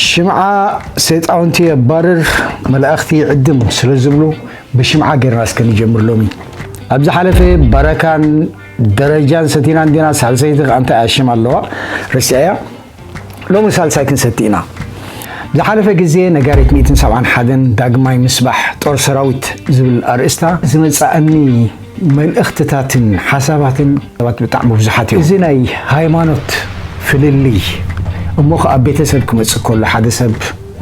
ሽምዓ ሰይጣውንቲ የባርር፣ መላእኽቲ ይዕድም ስለ ዝብሉ፣ ብሽምዓ ጌርና እስከ ንጀምር ሎሚ። ኣብ ዝሓለፈ በረካን ደረጃን ሰቲና እንዲና፣ ሳልሰይቲ ከኣ እንታይ ሽም ኣለዋ? ረሲዐያ። ሎሚ ሳልሳይ ክንሰቲ ኢና። ዝሓለፈ ግዜ ነጋሪት ሚእትን ሰብዓን ሓደን ዳግማይ ምስባሕ ጦር ሰራዊት ዝብል ኣርእስታ ዝመጻእኒ መልእኽትታትን ሓሳባትን ሰባት ብጣዕሚ ብዙሓት እዮም። እዚ ናይ ሃይማኖት ፍልልይ እሞ ኸኣ ቤተሰብ ክመጽእ ከሎ ሓደ ሰብ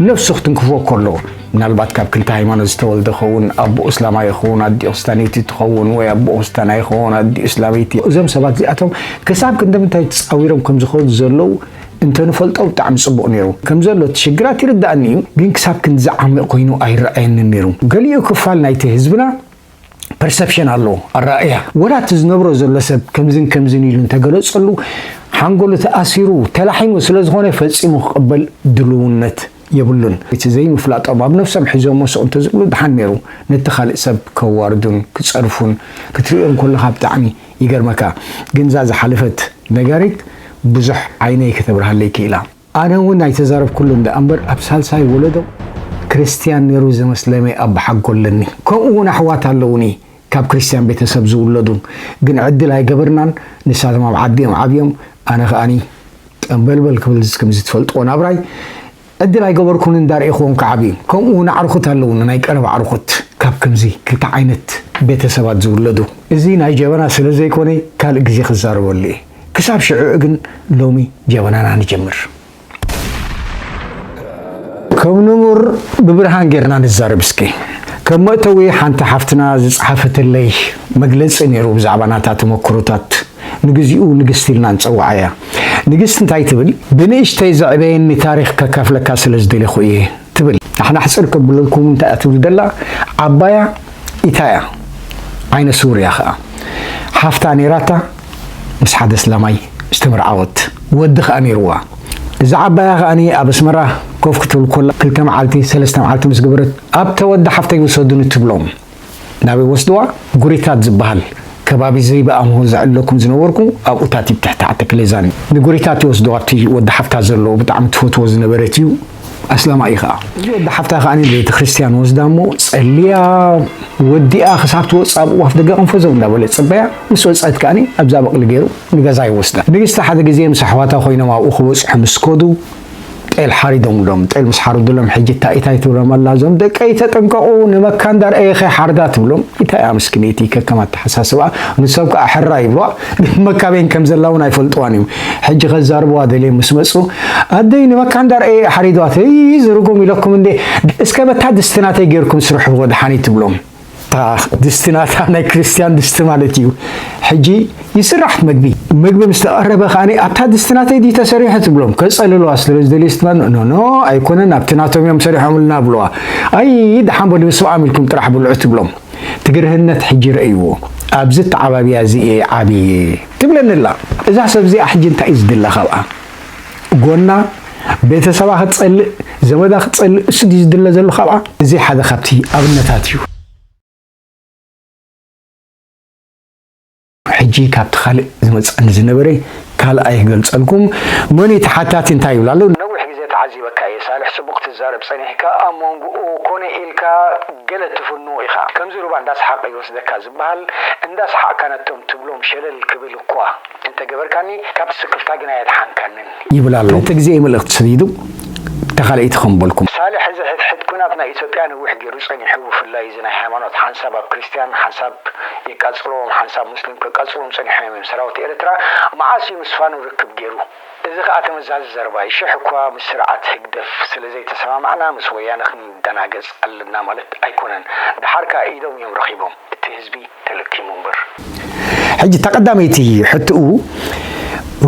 ነፍሱ ክትንክፎ ከሎ ምናልባት ካብ ክልተ ሃይማኖት ዝተወልደ ኸውን፣ ኣቦኡ እስላማዊ ይኸውን፣ ኣዲኡ ክስታነይቲ ትኸውን፣ ወይ ኣቦኡ ክስታናይ ይኸውን፣ ኣዲኡ እስላመይቲ። እዞም ሰባት እዚኣቶም ክሳብ ክንደምንታይ ተጻዊሮም ከም ዝኸዱ ዘለዉ እንተንፈልጦ ብጣዕሚ ጽቡቕ ነይሩ። ከም ዘሎ እቲ ሽግራት ይርዳእኒ እዩ፣ ግን ክሳብ ክንዲ ዝዓሚቕ ኮይኑ ኣይረኣየንን ነይሩ። ገሊኡ ክፋል ናይቲ ህዝብና ፐርሰፕሽን ኣለዎ፣ ኣረኣእያ። ወላ እቲ ዝነብሮ ዘሎ ሰብ ከምዝን ከምዝን ኢሉ እንተገለጸሉ ሓንጎሉ ተኣሲሩ ተላሒሙ ስለ ዝኾነ ፈጺሙ ክቕበል ድልውነት የብሉን። እቲ ዘይምፍላጦም ኣብ ነፍሶም ሒዞሞ ስቕ እንተዝብሉ ደሓን ነይሩ። ነቲ ካልእ ሰብ ከዋርዱን ክጸርፉን ክትርእዮም ከለኻ ብጣዕሚ ይገርመካ። ግን እዛ ዝሓለፈት ነጋሪት ብዙሕ ዓይነይ ከተብርሃለይ ክኢላ። ኣነ እውን ኣይተዛረብኩሉን ደኣ እምበር ኣብ ሳልሳይ ወለዶ ክርስትያን ነይሩ ዝመስለመይ ኣቦሓጎ ኣለኒ። ከምኡ እውን ኣሕዋት ኣለውኒ ካብ ክርስትያን ቤተሰብ ዝውለዱ። ግን ዕድል ኣይገበርናን። ንሳቶም ኣብ ዓዲኦም ዓብዮም፣ ኣነ ከኣኒ ጠንበልበል ክብል ከም ዝትፈልጥዎ ናብራይ ዕድል ኣይገበርኩን እንዳርኢኽዎም ክዓብዩ። ከምኡ እውን ኣዕሩኹት ኣለውኒ፣ ናይ ቀረባ ኣዕሩኹት ካብ ከምዚ ክልተ ዓይነት ቤተሰባት ዝውለዱ። እዚ ናይ ጀበና ስለ ዘይኮነ ካልእ ግዜ ክዛረበሉ እየ። ክሳብ ሽዑ ግን ሎሚ ጀበናና ንጀምር። ከም ንቡር ብብርሃን ጌርና ንዛረብ እስኪ። ከም መእተዊ ሓንቲ ሓፍትና ዝጸሓፈትለይ መግለጺ ነይሩ ብዛዕባ ናታ ተመክሮታት። ንግዚኡ ንግስቲ ኢልና ንጸውዓ እያ። ንግስቲ እንታይ ትብል? ብንእሽተይ ዘዕበየኒ ታሪኽ ከካፍለካ ስለ ዝደለኹ እየ ትብል። ንሕና ሕጽር ከብለልኩም እንታይ እያ ትብል ደላ? ዓባያ ኢታ እያ። ዓይነ ስውር እያ ኸኣ። ሓፍታ ነይራታ ምስ ሓደ እስላማይ ዝተመርዓወት። ወዲ ኸኣ ነይርዋ። እዛ ዓባያ ኸኣኒ ኣብ ኣስመራ ኮፍ ክትብል ኮላ ክልተ መዓልቲ፣ ሰለስተ መዓልቲ ምስ ገበረት፣ ኣብተ ወዲ ሓፍተይ ውሰዱኒ ትብሎም። ናበይ ወስድዋ? ጉሪታት ዝበሃል ከባቢ ዘይበኣምሆ ዘዕለኩም ዝነበርኩ ኣብኡታት እዩ፣ ብትሕቲ ዓዲ ክሌዛን እዩ። ንጉሪታት ይወስድዋ፣ ኣብቲ ወዲ ሓፍታ ዘለዎ ብጣዕሚ ትፈትዎ ዝነበረት እዩ፣ ኣስላማይ እዩ ኸዓ። እዚ ወዲ ሓፍታ ኸዓ ንቤተ ክርስቲያን ወስዳ እሞ ጸልያ ወዲኣ ክሳብ ትወጽእ ኣብኡ ኣፍ ደገ ቅንፈዘው እንዳበለ ጸበያ። ምስ ወጸት ከዓኒ ኣብዛ በቕሊ ገይሩ ንገዛ ይወስዳ። ንግስቲ ሓደ ግዜ ምስ ኣሕዋታ ኮይኖም ኣብኡ ክበጽሑ ምስ ከዱ ጤል ሓሪዶምሎም። ጤል ምስ ሓረዱሎም ሕጂ እታ ኢታይ ትብሎም ኣላ፣ እዞም ደቀይ ተጠንቀቑ፣ ንመካን ዳርኤ ከይሓርዳ ትብሎም። ኢታይ እያ ምስኪነይቲ ከከም ኣተሓሳስባ፣ ንሶም ከኣ ሕራ ይብልዋ። ግን መካበይን ከም ዘላ እውን ኣይፈልጥዋን እዮም። ሕጂ ከዛርብዋ ደልዮም ምስ መጹ፣ ኣደይ ንመካን ዳርኤ ሓሪድዋተይ ዝርጉም ኢለኩም እንዴ፣ እስከ በታ ድስቲ ናተይ ጌርኩም ስርሕዎ ደሓኒ ትብሎም። እታ ድስቲ ናታ ናይ ክርስትያን ድስቲ ማለት እዩ። ሕጂ ይስራሕ መግቢ። መግቢ ምስ ተቐረበ ከኣኒ ኣብታ ድስቲ ናተይ ድዩ ተሰሪሑ ትብሎም። ከጸልልዋ ስለ ዝደልዩ ስትመን፣ ኖ፣ ኖ፣ ኣይኮነን፣ ኣብቲ ናቶም እዮም ሰሪሖምልና ብልዋ። ኣይ፣ ደሓን በሉ፣ ምስብኣም ኢልኩም ጥራሕ ብልዑ ትብሎም። ትግርህነት ሕጂ ረእይዎ። ኣብዚ ተዓባብያ እዚ እየ ዓብየ ትብለኒ ኣላ። እዛ ሰብ እዚኣ ሕጂ እንታይ እዩ ዝድለ ካብኣ? ጎና ቤተሰባ ክትጸልእ፣ ዘመዳ ክትጸልእ፣ እሱ ድዩ ዝድለ ዘሎ ካብኣ? እዚ ሓደ ካብቲ ኣብነታት እዩ። ሕጂ ካብቲ ካልእ ዝመጸኒ ዝነበረ ካልኣይ ክገልጸልኩም። መን እዩ ተሓታቲ እንታይ ይብል ኣሎ? ነዊሕ ግዜ ተዓዚበካ እየ ሳልሕ፣ ጽቡቕ ትዛረብ ጸኒሕካ፣ ኣብ መንጎኡ ኮነ ኢልካ ገለ ትፍኑ ኢኻ። ከምዚ ሩባ እንዳሰሓቐ ይወስደካ ዝበሃል፣ እንዳሰሓቕካ ነቶም ትብሎም ሸለል ክብል እኳ እንተገበርካኒ፣ ካብቲ ስክፍታ ግና ኣየድሓንካንን። ይብል ኣሎ። ክልተ ግዜ እዩ መልእኽቲ ሰዲዱ፣ እታ ካልኣይቲ ከም በልኩም። ሳልሕ፣ እዚ ሕድሕድ ኲናት ናይ ኢትዮጵያ ነዊሕ ገይሩ ጸኒሑ፣ ብፍላይ እዚ ናይ ሃይማኖት፣ ሓንሳብ ኣብ ክርስትያን፣ ሓንሳብ የቃጽልዎም፣ ሓንሳብ ሙስሊም ከቃጽልዎም ጸኒሖም እዮም ሰራዊት ኤርትራ። መዓስ እዩ ምስፋኑ ርክብ ገይሩ? እዚ ኸኣ ተመዛዚ ዘረባ እዩ። ሽሕ እኳ ምስ ስርዓት ህግደፍ ስለ ዘይተሰማማዕና፣ ምስ ወያነ ክንደናገጽ ኣለና ማለት ኣይኮነን። ደሓር ከኣ ኢዶም እዮም ረኺቦም። እቲ ህዝቢ ተለኪሙ እምበር። ሕጂ እታ ቀዳመይቲ ሕትኡ፣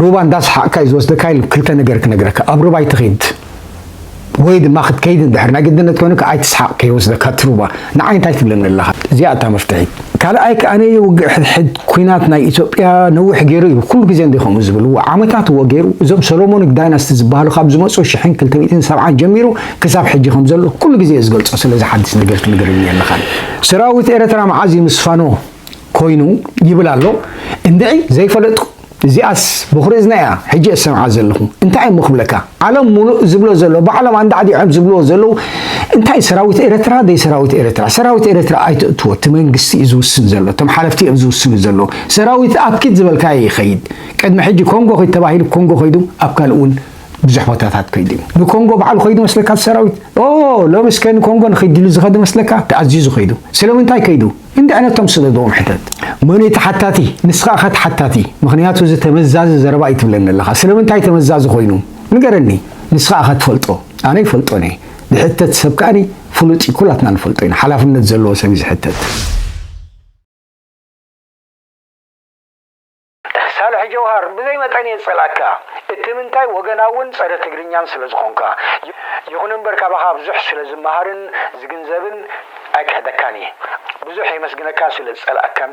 ሩባ እንዳሰሓቕካ እዩ ዝወስደካ ኢሉ ክልተ ነገር ክነግረካ። ኣብ ሩባ ኣይትኺድ፣ ወይ ድማ ክትከይድ እንድሕር ናይ ግድነት ኮይኑ ከኣ ኣይትስሓቕ ከይወስደካ እቲ ሩባ። ንዓይ እንታይ ትብለኒ ኣለኻ? እዚኣ እታ መፍትሒ። ካልኣይ ከኣ ውግእ ሕድሕድ ኲናት ናይ ኢትዮጵያ ነዊሕ ገይሩ እዩ። ኩሉ ግዜ እንዲ ከምኡ ዝብል፣ እዎ ዓመታት እዎ ገይሩ። እዞም ሰሎሞኒክ ዳይናስቲ ዝበሃሉ ካብ ዝመጹ ሽሕን ክልተ ሚእትን ሰብዓን ጀሚሩ ክሳብ ሕጂ ከም ዘሎ ኩሉ ግዜ እየ ዝገልጾ። ስለዚ ሓድሽ ነገር ትነግረኒ ኣለኻ። ሰራዊት ኤርትራ መዓዝ እዩ ምስፋኖ ኮይኑ ይብል ኣሎ። እንድዒ ዘይፈለጥኩ እዚኣስ ብኹርዝና እያ ሕጂ እሰምዓ ዘለኹ። እንታይ እሞ ክብለካ? ዓለም ሙሉእ ዝብሎ ዘሎ፣ ብዓለም ኣንዳዕዲዖም ዝብልዎ ዘለዉ፣ እንታይ ሰራዊት ኤርትራ፣ ደይ ሰራዊት ኤርትራ? ሰራዊት ኤርትራ ኣይትእትዎ፣ እቲ መንግስቲ እዩ ዝውስን ዘሎ፣ እቶም ሓለፍቲ እዮም ዝውስኑ ዘለዉ። ሰራዊት ኣብ ኪድ ዝበልካዮ ይኸይድ። ቅድሚ ሕጂ ኮንጎ ኺድ ተባሂሉ ኮንጎ ኸይዱ፣ ኣብ ካልእ እውን ብዙሕ ቦታታት ከይዱ እዩ። ንኮንጎ በዓሉ ኸይዱ መስለካ እቲ ሰራዊት? ኦ፣ ሎሚ እስከ ንኮንጎ ንኸይድ ኢሉ ዝኸደ መስለካ? ተኣዚዙ ኸይዱ። ስለምንታይ ከይዱ? እንዲ ዓይነቶም ስለ ዝዎም ሕተት። መን እዩ ተሓታቲ? ንስኻ ኢኻ ተሓታቲ። ምኽንያቱ እዚ ተመዛዚ ዘረባ እዩ ትብለኒ ኣለኻ። ስለምንታይ ተመዛዚ ኮይኑ? ንገረኒ። ንስኻ ኢኻ ትፈልጦ። ኣነ ይፈልጦን እየ። ዝሕተት ሰብ ከኣኒ ፍሉጥ እዩ። ኩላትና ንፈልጦ ኢና። ሓላፍነት ዘለዎ ሰብ እዩ ዝሕተት። ሳልሕ ጀውሃር፣ ብዘይ መጠን እየ ዝጸልኣካ። እቲ ምንታይ ወገናውን ጸረ ትግርኛን ስለ ዝኾንካ። ይኹን እምበር ካባኻ ብዙሕ ስለ ዝመሃርን ዝግንዘብን ኣይክሕደካን እየ። ብዙሕ የመስግነካ ስለ ዝጸልኣካን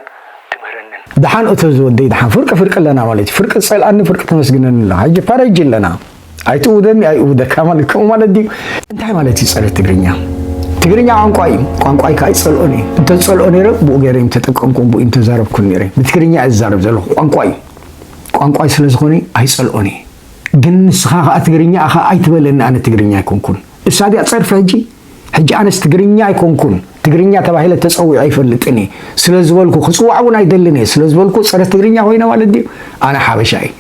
ትምህረንን። ደሓን እቶ ዝወደይ፣ ደሓን ፍርቂ ፍርቂ ኣለና ማለት እዩ። ፍርቂ ትጸልኣኒ፣ ፍርቂ ተመስግነኒ ኣለኻ። ሕጂ ፓረጂ ኣለና። ኣይትእውደኒ ኣይእውደካ ማለት ከምኡ ማለት ድዩ? እንታይ ማለት እዩ ጸረ ትግርኛ? ትግርኛ ቋንቋ እዩ። ቋንቋይ ከኣ ይጸልኦ ነይረ። እንተዝጸልኦ ነይረ ብኡ ገይረ እዮም ተጠቀምኩን ብኡ እዮም ተዛረብኩን ነይረ። ብትግርኛ እየ ዝዛረብ ዘለኹ። ቋንቋ እዩ። ቋንቋይ ስለ ዝኾነ ኣይጸልኦን እየ። ግን ንስኻ ከኣ ትግርኛ ኢኻ ኣይትበለኒ፣ ኣነ ትግርኛ ኣይኮንኩን። እሳ ድያ ጸርፊ ሕጂ? ሕጂ ኣነስ ትግርኛ ኣይኮንኩን፣ ትግርኛ ተባሂለ ተጸዊዐ ኣይፈልጥን እየ ስለ ዝበልኩ፣ ክጽዋዕ እውን ኣይደልን እየ ስለ ዝበልኩ፣ ጸረ ትግርኛ ኮይነ ማለት ድዩ? ኣነ ሓበሻ እየ።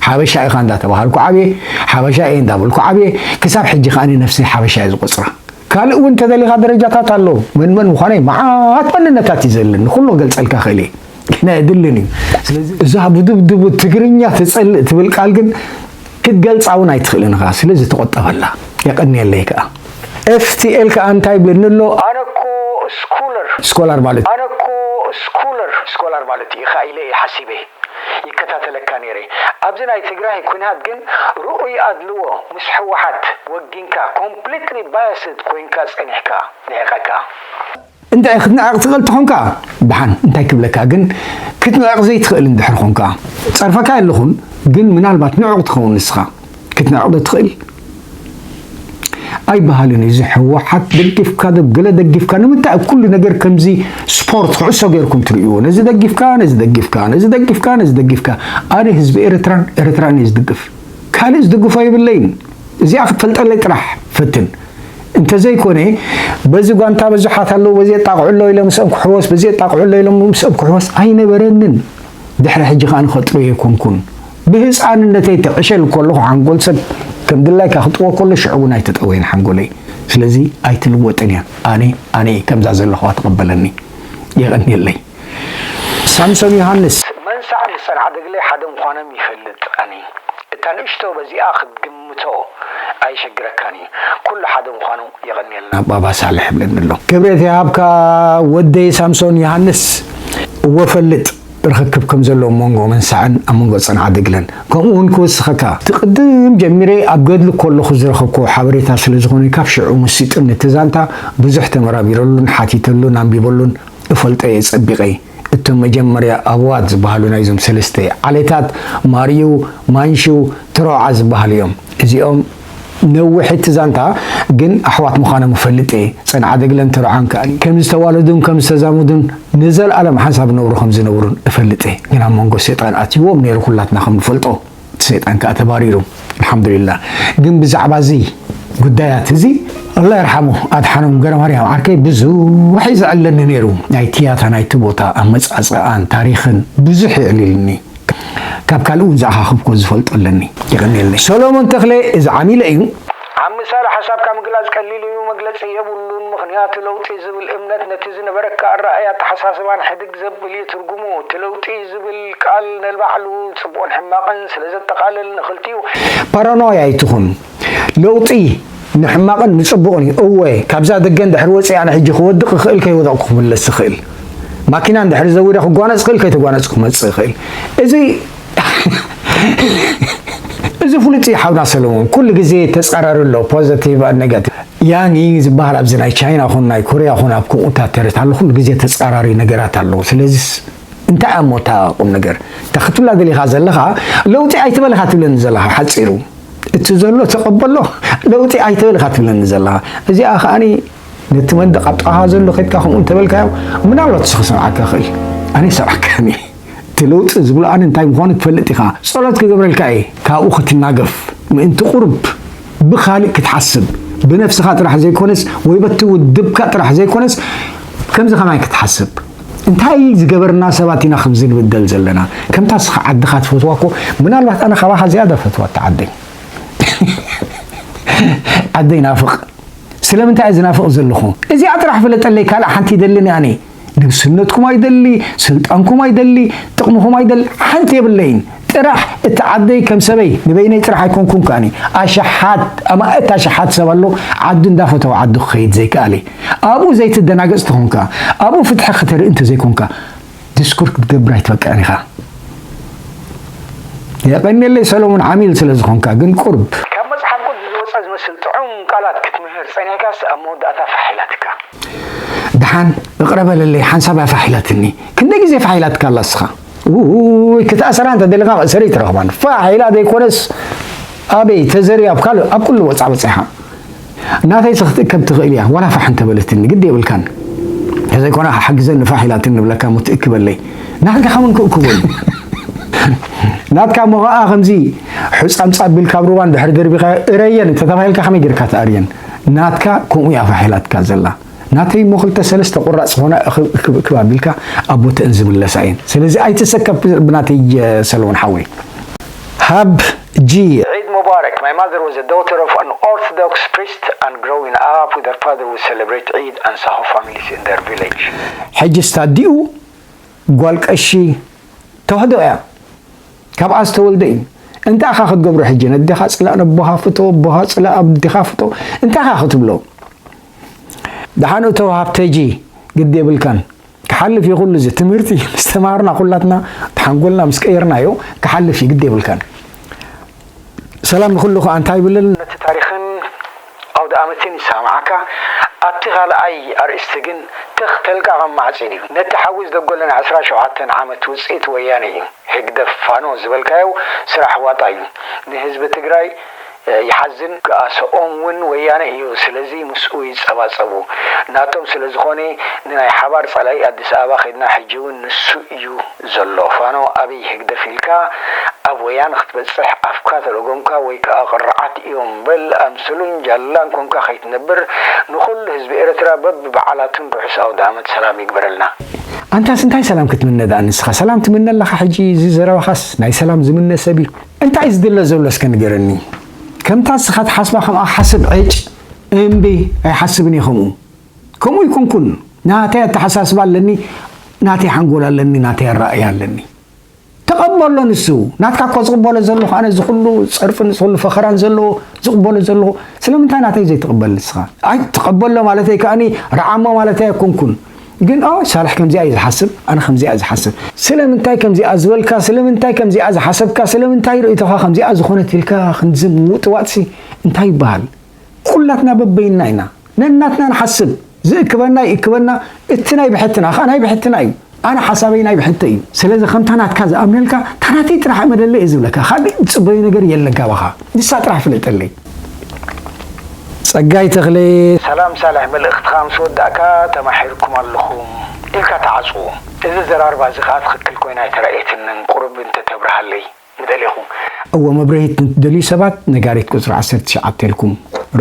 ሓበሻ ኢኻ እንዳተባሃልኩ ዓብየ፣ ሓበሻ እየ እንዳበልኩ ዓብየ፣ ክሳብ ሕጂ ከኣ ነፍሰይ ሓበሻ እየ ዝቆጽራ። ካልእ እውን ተደሊኻ ደረጃታት ኣሎ። መን መን ምዃነይ መዓት መንነታት እዩ ዘለኒ፣ ኩሉ ክገልጸልካ ክእል እየ። ግን ኣየድልን እዩ። ስለዚ እዛ ብድብድቡ ትግርኛ ትጸልእ ትብል ቃል ግን ክትገልጻ እውን ኣይትኽእልን ኢኻ። ስለዚ ተቆጠበላ። የቐንየለይ ከኣ። ኤፍ ቲ ኤል ከኣ እንታይ ይብለኒ ኣሎ? ኣነ እኮ ስኮለር። ስኮላር ማለት? ኣነ እኮ ስኮለር፣ ስኮላር ማለት እዩ ኢኻ ኢለ እየ ሓሲበ። ይከታተለካ ነይረ። ኣብዚ ናይ ትግራይ ኩናት ግን ርኡይ ኣድልዎ ምስ ህወሓት ወጊንካ፣ ኮምፕሊትሊ ባያስድ ኮይንካ ጸኒሕካ፣ ንዒቐካ። እንታይ ክትንዕቕ ትኽእል ተኾንካ ደሓን፣ እንታይ ክብለካ፣ ግን ክትንዕቕ ዘይትኽእል እንድሕር ኾንካ፣ ጸርፈካ የለኹን፣ ግን ምናልባት ንዑቕ ትኸውን ንስኻ። ክትንዕቕ ዶ ትኽእል? ኣይበሃልን እዩ። እዚ ህወሓት ደጊፍካ ዶ ገለ ደጊፍካ፣ ንምንታይ ኣብ ኩሉ ነገር ከምዚ ስፖርት ኩዕሶ ጌርኩም ትርእይዎ? ነዚ ደጊፍካ፣ ነዚ ደጊፍካ፣ ነዚ ደጊፍካ፣ ነዚ ደጊፍካ። ኣነ ህዝቢ ኤርትራን ኤርትራን እየ ዝድግፍ። ካልእ ዝድግፎ የብለይን። እዚኣ ክትፈልጠለይ ጥራሕ ፈትን። እንተዘይኮነ፣ በዚ ጓንታ ብዙሓት ኣለዉ፣ በዚ የጣቕዑ ኣለዉ ኢለ ምስኦም ክሕወስ፣ በዚ የጣቕዑ ኣለዉ ኢለ ምስኦም ክሕወስ ኣይነበረንን። ድሕሪ ሕጂ ከኣ ንኸጥርዮ ኣይኮንኩን። ብህፃንነተይ ተዕሸል ከለኹ ሓንጎል ሰብ ከም ድላይካ ክጥዎ ከሎ ሽዑ እውን ኣይተጠወየን ሓንጎለይ። ስለዚ ኣይትልወጥን እያ። ኣነ፣ ኣነ እየ ከምዛ ዘለኹዋ ተቐበለኒ። የቐንየለይ። ሳምሶን ዮሃንስ። መንሳዕ ምስ ጸንዓ ደግለ ሓደ ምዃኖም ይፈልጥ ኣነ። እታ ንእሽቶ በዚኣ ክትግምቶ ኣይሸግረካን እዩ። ኩሉ ሓደ ምዃኑ የቐንየልና። ባባ ሳልሕ ይብለኒ ኣሎ። ክብረት ይሃብካ ወደይ ሳምሶን ዮሃንስ። እወ ፈልጥ ርኽክብ ከም ዘሎ ኣብ መንጎ መንሳዕን ኣብ መንጎ ጸንዓ ደግለን። ከምኡ እውን ክውስኸካ። እቲ ቅድም ጀሚረ ኣብ ገድሊ ከለኹ ዝረኸብክዎ ሓበሬታ ስለ ዝኾነ ካብ ሽዑ ምስ ሲጥን እቲ ዛንታ ብዙሕ ተመራሚረሉን ሓቲተሉን ኣንቢበሉን እፈልጦ እየ ጸቢቐ። እቶም መጀመርያ ኣበዋት ዝበሃሉ ናይዞም ሰለስተ ዓሌታት ማርዩ፣ ማንሹ፣ ትሮዓ ዝበሃሉ እዮም። እዚኦም ነዊሕ እቲ ዛንታ ግን ኣሕዋት ምዃኖም እፈልጥ እየ። ጸንዓ ደግለን ትሮዓን ከኣ ከም ዝተዋለዱን ከም ዝተዛመዱን ንዘለኣለም ሓንሳብ ነብሩ ከም ዝነብሩን እፈልጥ እየ። ግን ኣብ መንጎ ሰይጣን ኣትይዎም ነይሩ ኩላትና ከም ንፈልጦ። እቲ ሰይጣን ከኣ ተባሪሩ። ኣልሓምዱሊላህ። ግን ብዛዕባ እዚ ጉዳያት እዚ ኣላህ ይርሓሙ ኣድሓኖም ገረማርያም ዓርከይ ብዙሕ እዩ ዘዕለኒ ነይሩ። ናይቲ ያታ ናይቲ ቦታ ኣመጻጽኣን ታሪኽን ብዙሕ የዕሊልኒ። ካብ ካልእ እውን ዝኣኻኸብኮ ዝፈልጦ ኣለኒ። የቐንየለይ። ሰሎሞን ተኽለ እዚ ዓሚለ እዩ። ዓሚ ሳልሕ ሓሳብካ ምግላጽ ቀሊል እዩ፣ መግለጺ የብሉን። ምኽንያቱ ለውጢ ዝብል እምነት ነቲ ዝነበረካ ኣረኣእያ ኣተሓሳስባን ሕድግ ዘብል እዩ ትርጉሙ። እቲ ለውጢ ዝብል ቃል ነልባዕሉ ጽቡቕን ሕማቕን ስለ ዘጠቓልል ንኽልቲኡ። ፓራኖያ ኣይትኹን። ለውጢ ንሕማቕን ንጽቡቕን እዩ። እወ፣ ካብዛ ደገ እንድሕር ወጺአ ኣነ ሕጂ ክወድቕ እኽእል፣ ከይወደቕኩ ክምለስ እኽእል። ማኪና እንድሕር ዘዊረ ክጓነጽ እኽእል፣ ከይተጓነጽኩ ክመጽእ እኽእል። እዚ እዚ ፍሉጥ እዩ ሓውና ሰለሞን። ኩሉ ግዜ ተጻራሪ ኣሎ፣ ፖዘቲቭ ኔጋቲቭ። ያንግ ዝበሃል ኣብዚ ናይ ቻይና ኹን ናይ ኮርያ ኹን ኣብ ከምኡታት ተረት ኣሎ፣ ኩሉ ግዜ ተጻራሪ ነገራት ኣለዉ። ስለዚስ እንታይ እያ እሞ እታ ቁም ነገር? እንታይ ክትብላ ደሊኻ ዘለኻ? ለውጢ ኣይትበልኻ ትብለኒ ዘለኻ ሓጺሩ። እቲ ዘሎ ተቐበሎ፣ ለውጢ ኣይትበልኻ ትብለኒ ዘለኻ። እዚኣ ከኣኒ ነቲ መንደቕ ኣብ ጥቓኻ ዘሎ ከድካ ከምኡ እንተበልካዮ፣ ምናልባት ንሱ ክሰምዓካ ይኽእል። ኣነ ይሰምዓካኒ። እቲ ለውጢ ዝብሎ ኣነ እንታይ ምዃኑ ትፈልጥ ኢኻ። ጸሎት ክገብረልካ እየ፣ ካብኡ ክትናገፍ ምእንቲ ቁርብ ብኻልእ ክትሓስብ፣ ብነፍስኻ ጥራሕ ዘይኮነስ ወይ በቲ ውድብካ ጥራሕ ዘይኮነስ ከምዚ ከማይ ክትሓስብ። እንታይ ዝገበርና ሰባት ኢና ከምዚ ንብደል ዘለና? ከምታ ስኻ ዓድኻ ትፈትዋ እኮ፣ ምናልባት ኣነ ካባኻ ዝያዳ ፈትዋ እታ ዓደይ። ዓደይ ናፍቕ። ስለምንታይ እየ ዝናፍቕ ዘለኹ? እዚኣ ጥራሕ ፍለጠለይ፣ ካልእ ሓንቲ ይደልን ኣነ። ንግስነትኩም ኣይደሊ፣ ስልጣንኩም ኣይደሊ፣ ጥቕምኹም ኣይደሊ፣ ሓንቲ የብለይን። ጥራሕ እቲ ዓደይ ከም ሰበይ ንበይነይ ጥራሕ ኣይኮንኩን ከኣኒ። ኣሽሓት፣ ኣማእት ኣሽሓት ሰብ ኣሎ፣ ዓዱ እንዳፈተወ ዓዱ ክኸይድ ዘይከኣለ። ኣብኡ ዘይትደናገጽ ተኾንካ፣ ኣብኡ ፍትሒ ክተርኢ እንተዘይኮንካ፣ ድስኩር ክትገብር ኣይትበቅዕን ኢኻ። የቐንየለይ ሰሎሞን፣ ዓሚል ስለ ዝኾንካ ግን ቁርብ። ካብ መጽሓፍ ቅዱስ ዝወጸ ዝመስል ጥዑም ቃላት ክትምህር ጸኒሕካስ ኣብ መወዳእታ ፋሕ ኢላትካ። ደሓን እቕረ በለለይ፣ ሓንሳብ እያ ፋሕ ኢላትኒ። ክንደይ ግዜ ፋሕ ኢላትካ ኣላ እስኻ? ውይ፣ ክትኣሰራ እንተ ደሊኻ መእሰሪ ኣይትረኽባን። ፋሕ ኢላ ዘይኮነስ ኣበይ ተዘርያ ኣብ ካልእ፣ ኣብ ኩሉ ወጻ በጺሓ። ናተይስ ክትእከብ ትኽእል እያ፣ ዋላ ፋሕ እንተበለትኒ ግዲ የብልካን። ተዘይኮነ ሓግዘኒ ፋሕ ኢላትኒ ንብለካ እሞ ትእክበለይ። ናትካ ከመን ክእክበሉ? ናትካ እሞ ኸኣ ከምዚ ሑጻምጻ ኣቢልካ ኣብ ሩባ እንድሕር ደርቢኻዮ እረየን እንተተባሂልካ ከመይ ጌርካ ትኣርየን? ናትካ ከምኡ እያ ፋሕ ኢላትካ ዘላ። ናተይ እሞ ክልተ ሰለስተ ቁራጽ ዝኾና እኽብ እኽብ እኽብ ኣቢልካ ኣብ ቦተአን ዝምለሳ እየን። ስለዚ ኣይትሰከፍ ብናተይ ሰለሞን ሓወይ። ሃብ ጂ። Eid Mubarak. My mother was a daughter of an Orthodox priest, and growing up with her father, we celebrate Eid and Saho families in their village. ሕጂ ስታዲኡ ጓል ቀሺ ተዋህዶ እያ። ካብኣ ዝተወልደ እዩ። እንታይ ኢኻ ክትገብሮ ሕጂ? ነዴኻ ጽላእ ነቦኻ ፍቶ፣ ኣቦኻ ጽላእ ኣዴኻ ፍቶ። እንታይ ኢኻ ክትብሎ? ደሓን እቶ ሃብተጂ ግዲ የብልካን። ክሓልፍ እዩ ኩሉ እዚ ትምህርቲ ምስ ተማሃርና ኩላትና እቲ ሓንጎልና ምስ ቀየርናዮ ክሓልፍ እዩ፣ ግዲ የብልካን። ሰላም ንኹሉ ከኣ እንታይ ይብለል? ነቲ ታሪኽን ኣውደ ኣመትን ይሰማማዓካ። ኣብቲ ካልኣይ ኣርእስቲ ግን ትኽ ተልካ ከም ማዕጺድ እዩ። ነቲ ሓዊ ዝደጎለ ናይ ዕስራ ሸውዓተ ዓመት ውጽኢት ወያነ እዩ። ህግደፍ ፋኖ ዝበልካዮ ስራሕ ዋጣ እዩ። ንህዝቢ ትግራይ ይሓዝን፣ ክኣሰኦም እውን ወያነ እዩ። ስለዚ ምስኡ ይጸባጸቡ። ናቶም ስለ ዝኾነ ንናይ ሓባር ጸላኢ ኣዲስ ኣበባ ከድና ሕጂ እውን ንሱ እዩ ዘሎ። ፋኖ ኣበይ ህግደፍ ኢልካ ኣብ ወያነ ክትበጽሕ ኣፍካ ተለጎምካ ወይ ከኣ ቅርዓት እዮም በል። ኣምሰሉን ጃላን ኮንካ ከይትነብር ንኹሉ ህዝቢ ኤርትራ በብበዓላቱን ርሑስ ኣውደ ኣመት ሰላም ይግበረልና። ኣንታስ እንታይ ሰላም ክትምነ ደኣ ንስኻ? ሰላም ትምነ ኣለኻ ሕጂ? እዚ ዘረባኻስ ናይ ሰላም ዝምነ ሰብ እዩ? እንታይ ዝድለ ዘሎ እስከ ንገረኒ? ከምታ እስኻ ትሓስባ ከምኣ ሓስብ ዕጭ። እምቢ፣ ኣይሓስብን እየ ከምኡ። ከምኡ ይኩንኩን። ናተይ ኣተሓሳስባ ኣለኒ፣ ናተይ ሓንጎል ኣለኒ፣ ናተይ ኣረኣእያ ኣለኒ። ተቐበሎ ንሱ። ናትካ እኮ ዝቕበሎ ዘለኹ ኣነ፣ እዚ ኩሉ ጸርፍን እዚ ኩሉ ፈኸራን ዘለዎ ዝቕበሎ ዘለኹ፣ ስለምንታይ ናተይ ዘይትቕበል ንስኻ? ኣይ ትቐበሎ ማለተይ ከኣኒ ረዓሞ ማለተይ ኣይኮንኩን። ግን ኦ ሳልሕ ከምዚኣ እዩ ዝሓስብ፣ ኣነ ከምዚኣ እየ ዝሓስብ። ስለምንታይ ከምዚኣ ዝበልካ፣ ስለምንታይ ከምዚኣ ዝሓሰብካ፣ ስለምንታይ ርእይቶኻ ከምዚኣ ዝኾነት ኢልካ ክንዚ ምውጥዋጥሲ እንታይ ይበሃል? ኩላትና በበይንና ኢና። ነናትና ንሓስብ። ዝእክበና ይእክበና፣ እቲ ናይ ብሕትና ኸኣ ናይ ብሕትና እዩ። ኣነ ሓሳበይ ናይ ብሕተይ እዩ። ስለዚ ከምታ ናትካ ዝኣምነልካ፣ እታ ናተይ ጥራሕ እመነለይ እየ ዝብለካ። ካልእ ዝጽበዮ ነገር የለን ካባኻ። ንሳ ጥራሕ ፍለጠለይ። ጸጋይ ተኽለ። ሰላም ሳልሕ፣ መልእኽትኻ ምስ ወዳእካ ተማሒርኩም ኣለኹም ኢልካ ተዓጽዎ። እዚ ዘራርባ እዚ ኸኣ ትኽክል ኮይና ኣይተራእየትንን፣ ቁሩብ እንተተብርሃለይ ምደሌኹ። እወ፣ መብርሂት ንትደልዩ ሰባት ነጋሪት ቁጽሪ ዓሰርተ ትሽዓተ ኢልኩም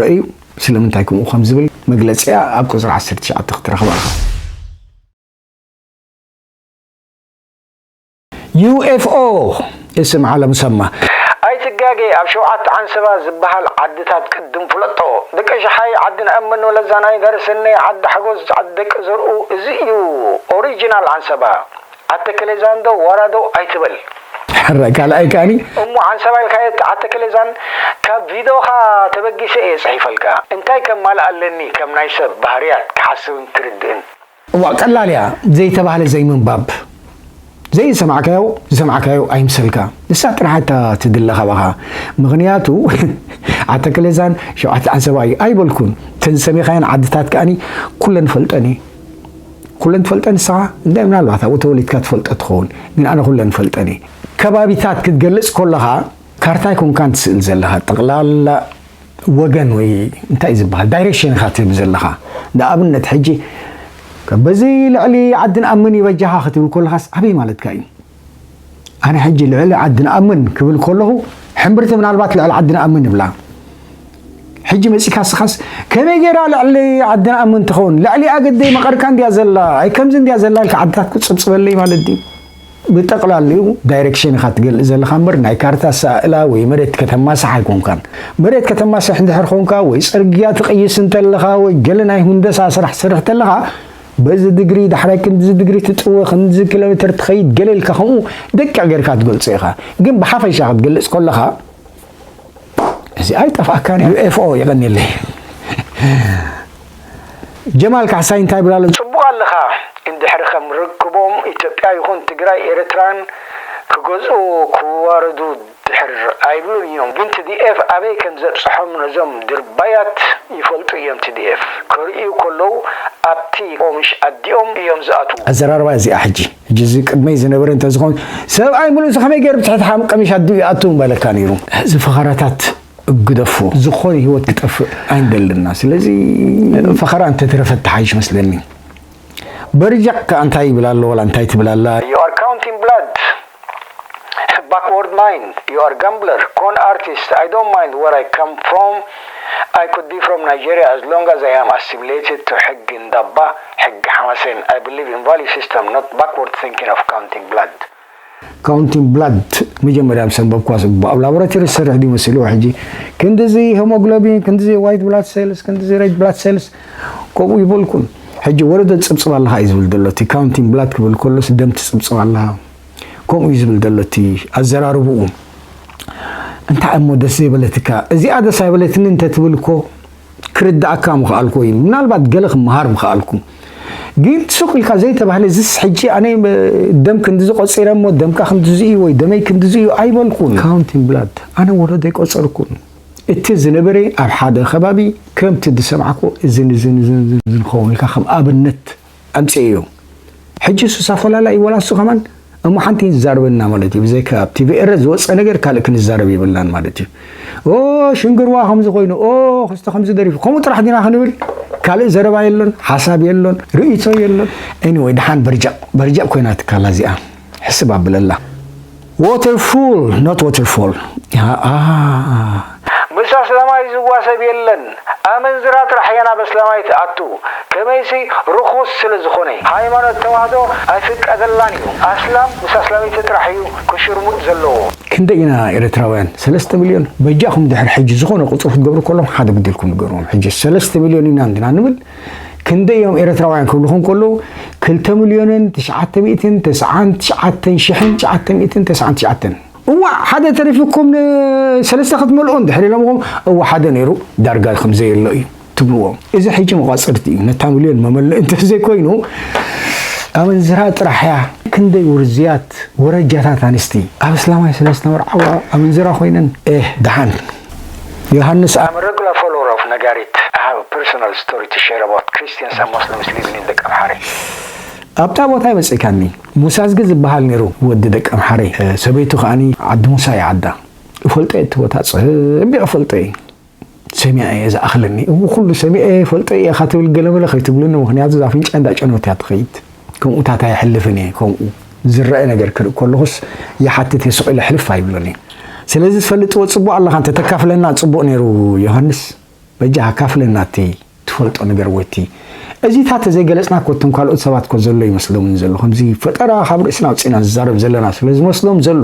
ረእዩ። ስለምንታይ ከምኡ ከም ዝብል መግለጺኣ ኣብ ቁጽሪ ዓሰርተ ትሽዓተ ክትረኽባ ኢኻ። ዩ ኤፍ ኦ፣ እስም ዓለም ሰማ። ኣይትጋገ፣ ኣብ ሸውዓተ ዓንሰባ ዝበሃል ዓድታት ቅድም ፍለጦ። ደቂ ሸሓይ፣ ዓዲ ነኣምን፣ ወለዛ ናይ ገርሰነይ፣ ዓዲ ሓጎስ፣ ዓዲ ደቂ ዘርኡ፣ እዚ እዩ ኦሪጂናል ዓንሰባ። ኣተከሌዛን ዶ ዋራ ዶ ኣይትበል። ሕረ ካልኣይ ከኣኒ። እሞ ዓንሰባ ኢልካዮ እቲ ኣተከሌዛን ካብ ቪድዮኻ ተበጊሰ እየ ጽሒፈልካ። እንታይ ከማልእ ኣለኒ ከም ናይ ሰብ ባህርያት ክሓስብን ክርድእን? እዋ ቀላል እያ፣ ዘይተባህለ ዘይምንባብ። ዘይሰማዕካዮ፣ ዝሰማዕካዮ ኣይምሰልካ። ንሳ ጥራሕ እታ ትድለ ካባኻ። ምኽንያቱ ኣተከሌዛን ሸውዓተ ዓንሰባ እዩ ኣይበልኩን። ተን ዝሰሜኻየን ዓድታት ከኣኒ ኩለን ፈልጠን እየ። ኩለን ትፈልጠን ንስኻ? እንታይ ምናልባት ኣብኡ ተወሊድካ ትፈልጦ ትኸውን፣ ግን ኣነ ኩለን እፈልጠን እየ። ከባቢታት ክትገልጽ ከለኻ ካርታ ኣይኮንካን ትስእል ዘለኻ፣ ጠቕላላ ወገን ወይ እንታይ እዩ ዝበሃል ዳይሬክሽን ኢኻ ትህብ ዘለኻ። ንኣብነት ሕጂ በዚ ልዕሊ ዓዲ ንኣምን እዩ በጃኻ ክትብል ከለኻስ ኣበይ ማለትካ እዩ? ኣነ ሕጂ ልዕሊ ዓዲ ንኣምን ክብል ከለኹ ሕምብርቲ ምናልባት ልዕሊ ዓዲ ንኣምን ይብላ። ሕጂ መጺካ ስኻስ ከመይ ገይራ ልዕሊ ዓዲ ንኣምን ትኸውን? ልዕሊ ኣገደይ መቐርካ እንድያ ዘላ፣ ኣይ ከምዚ እንድያ ዘላ ኢልካ ዓድታት ክትጽብጽበለይ ማለት ድዩ? ብጠቕላሊኡ ዳይሬክሽን ኢኻ ትገልጽ ዘለኻ እምበር ናይ ካርታ ኣሰኣእላ ወይ መሬት ከተማስሕ ኣይኮንካን። መሬት ከተማስሕ እንድሕር ኾንካ ወይ ጽርግያ ትቕይስ እንተለኻ ወይ ገለ ናይ ሁንደሳ ስራሕ ትሰርሕ ተለኻ በዚ ድግሪ ዳሕራይ ክንድዚ ድግሪ ትጥወ ክንድዚ ኪሎ ሜትር ትኸይድ ገለ ኢልካ ከምኡ ደቂቕ ጌርካ ትገልጾ ኢኻ። ግን ብሓፈሻ ክትገልጽ ከለኻ እዚ ኣይጠፍኣካን እዩ። ዩ ኤፍ ኦ የቐንየለይ። ጀማል ካሕሳይ እንታይ ይብል ኣሎ? ጽቡቕ ኣለኻ። እንድሕሪ ከም ርክቦም ኢትዮጵያ ይኹን ትግራይ ኤርትራን ክገዝኡ ክዋረዱ ድሕር ኣይብሉን እዮም። ግን ቲ ዲ ኤፍ ኣበይ ከም ዘብጽሖም ነዞም ድርባያት ይፈልጡ እዮም። ቲ ዲ ኤፍ ከርእዩ ከለዉ ኣብቲ ቆምሽ ኣዲኦም እዮም ዝኣትዉ። ኣዘራርባ እዚኣ ሕጂ ሕጂ እዚ ቅድመይ ዝነበረ እንተዝኾን ሰብኣይ ምሉእ እዚ ከመይ ገይሩ ብትሕቲ ሓም ቀሚሽ ኣዲኡ ይኣቱ ምበለካ ነይሩ። እዚ ፈኸራታት እግደፎ። ዝኾነ ህይወት ክጠፍእ ኣይንደልና። ስለዚ ፈኸራ እንተትረፈት ትሓይሽ መስለኒ። በርጃ ከ እንታይ ይብል ኣሎ ዋላ እንታይ ትብል ኣላ? You are counting blood. Backward mind. You are gambler. Con artist. I don't mind where I come from. I could be from Nigeria as long as I am assimilated to ሕጊ እንዳባ ሕጊ ሓማሴን. I believe in value system, not backward thinking of counting blood. Counting blood መጀመርያ ምስ ኣንበብኳ ጽቡቕ ኣብ ላቦራቶሪ ዝሰርሕ ድዩ መሲልዎ። ሕጂ ክንድዚ ሄሞግሎቢን፣ ክንድዚ white blood cells፣ ክንድዚ red blood cells ከምኡ ይበልኩን። ሕጂ ወለዶ ትጽብጽብ ኣለኻ እዩ ዝብል ዘሎ። እቲ counting blood ክብል ከሎስ ደም ትጽብጽብ ኣለኻ። ከምኡ እዩ ዝብል ዘሎ እቲ ኣዘራርብኡ። እንታይ እሞ ደስ ዘይበለትካ? እዚኣ ደስ ኣይበለትኒ እንተትብል እኮ ክርድኣካ ምኽኣልኩ ወይ ምናልባት ገለ ክመሃር ምኽኣልኩ። ግን ሱቕ ኢልካ ዘይተባህለ፣ እዚስ ሕጂ ኣነ ደም ክንድዚ ቆጺረ እሞ ደምካ ክንድዚ እዩ ወይ ደመይ ክንድዚ እዩ ኣይበልኩን። Counting blood ኣነ ወለዶ ኣይቆጸርኩን። እቲ ዝነበረ ኣብ ሓደ ከባቢ ከምቲ ዝሰማዕኩ እዝን እዝን እዝን እዝን ዝኸውን ኢልካ ከም ኣብነት ኣምጽኤዮ። ሕጂ እሱስ ኣፈላላይ ወላ እሱ ከማን እሞ ሓንቲ ይዛረበና ማለት እዩ። ብዘይካ ኣብ ቲ ቪ ኤረ ዝወፀ ነገር ካልእ ክንዛረብ የብልናን ማለት እዩ። ኦ ሽንግርዋ ከምዚ ኮይኑ፣ ኦ ክስተ ከምዚ ደሪፉ፣ ከምኡ ጥራሕ ዲና ክንብል? ካልእ ዘረባ የሎን፣ ሓሳብ የሎን፣ ርእይቶ የሎን። Anyway ደሓን በርጃቕ በርጃቕ ኮይና ትካላ እዚኣ ሕስብ ኣብለላ። Waterfall, not waterfall. ምስ ኣስላማይ ዝዋሰብ የለን። ኣመንዝራ ጥራሕ እያ ናብ ኣስላማይ ትኣቱ። ከመይሲ ርኹስ ስለ ዝኾነ። ሃይማኖት ተዋህዶ ኣይፍቀደላን እዩ። ኣስላም ምስ ኣስላመይቲ ጥራሕ እዩ ክሽርሙጥ ዘለዎ። ክንደይ ኢና ኤርትራውያን? ሰለስተ ሚልዮን። በጃኹም ድሕሪ ሕጂ ዝኾነ ቁጽሪ ክትገብሩ ከሎም ሓደ ግዲልኩም ንገርዎም። ሕጂ ሰለስተ ሚልዮን ኢና እንዲና ንብል። ክንደይ እዮም ኤርትራውያን ክብልኹም ከለዉ ክልተ ሚልዮንን ትሽዓተ ሚእትን ተስዓን ትሽዓተን ሽሕን ትሽዓተ ሚእትን ተስዓን ትሽዓተን። እዋእ ሓደ ተሪፉኩም ንሰለስተ ክትመልኡ እንድሕር ኢሎምኹም እዋ ሓደ ነይሩ ዳርጋ ከምዘየሎ እዩ ትብልዎም። እዚ ሕጂ መቋፅርቲ እዩ። ነታ ሚልዮን መመልእ እንተዘይኮይኑ ኣመንዝራ ጥራሕ እያ። ክንደይ ውርዝያት ወረጃታት ኣንስቲ ኣብ እስላማይ ስለ ዝተመርዓዋ ኣመንዝራ ኮይነን። ኤህ ደሓን ዮሃንስ I'm a regular follower of Nagarit. I have a personal story to share about Christians and Muslims living in ደቀምሓረ። ኣብታ ቦታ ይመጽእካኒ ሙሳዝጊ ዝበሃል ነይሩ ወዲ ደቀምሓረ። ሰበይቱ ከኣኒ ዓዲ ሙሳ እያ ዓዳ። እፈልጦ እየ እቲ ቦታ ጸቢቐ እፈልጦ እየ። ሰሚዐ እየ ዝኣኽለኒ። እው ኩሉ ሰሚዐ እየ እፈልጦ እየ ኢኻ ትብል ገለመለ ከይትብሉኒ ምኽንያቱ እዛ ኣፍንጫ እንዳጨነወት እያ ትኸይድ። ከምኡታት ኣይሕልፍን እየ ከምኡ ዝረአ ነገር ክርኢ ከለኹስ ይሓትት እየ ስቕ ኢለ ሕልፍ ኣይብሎን እየ። ስለዚ ዝፈልጥዎ ጽቡቕ ኣለኻ እንተተካፍለና ጽቡቕ ነይሩ ዮሃንስ። በጃኻ ካፍለና እቲ ትፈልጦ ነገር ወይ እቲ እዚታት ተዘይገለጽና እኮ እቶም ካልኦት ሰባት እኮ ዘሎ ይመስሎምን ዘሎ ከምዚ ፈጠራ ካብ ርእስና ኣውጺእና ንዛረብ ዘለና ስለ ዝመስሎም ዘሎ